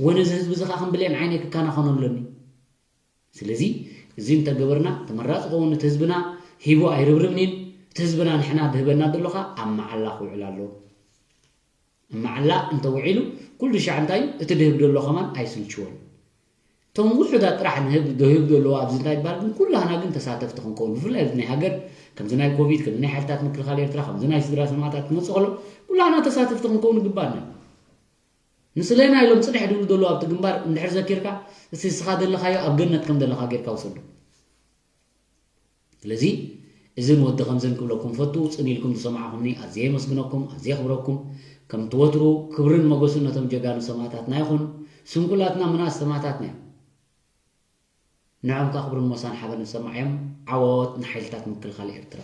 ወነዚ ህዝቢ እዚ ኸዓ ከም ብሌን ዓይነይ ክከናኸኖ ኣለኒ። ስለዚ እዚ እንተገበርና ተመራፂ ኸውን እቲ ህዝብና ሂቡ ኣይርብርብኒን እቲ ህዝብና ንሕና ድህበና ደሎኻ ኣብ መዓላ ክውዕል ኣለዎ። ኣብ መዓላ እንተውዒሉ ኩሉ ሻዕ እንታይ እቲ ድህብ ደሎ ከማን ኣይስልችዎን። እቶም ውሑዳት ጥራሕ ንህብ ደህብ ዘለዎ ኣብዚ እንታይ ይባል ግን ኩላህና ግን ተሳተፍቲ ክንከውን ብፍላይ ኣብዚ ናይ ሃገር ከምዚ ናይ ኮቪድ ከምዚ ናይ ሓይልታት ምክልኻል ኤርትራ ከምዚ ናይ ስድራ ሰማእታት ክመፅእ ከሎ ኩላህና ተሳተፍቲ ክንከውን ይግባና። ንስለና ኢሎም ጽንሕ ድብሉ ዘለዉ ኣብቲ ግንባር እንድሕር ዘኪርካ፣ እስቲ እስኻ ዘለኻዮ ኣብ ገነት ከም ዘለኻ ጌርካ ውሰዶ። ስለዚ እዝን ወዲ ከምዝን ክብለኩም ፈቱ፣ ጽን ኢልኩም ዝሰማዕኹምኒ ኣዝየ የመስግነኩም፣ ኣዝየ የኽብረኩም። ከምቲ ወትሩ ክብርን ሞገስን ነቶም ጀጋኑ ሰማእታትና ይኹን። ስንኩላትና ምንኣስ ሰማእታትና እዮም። ንዖም ከኣ ክብርን ሞሳን ሓበን ንሰማዕ እዮም። ዓወት ንሓይልታት ምክልኻል ኤርትራ።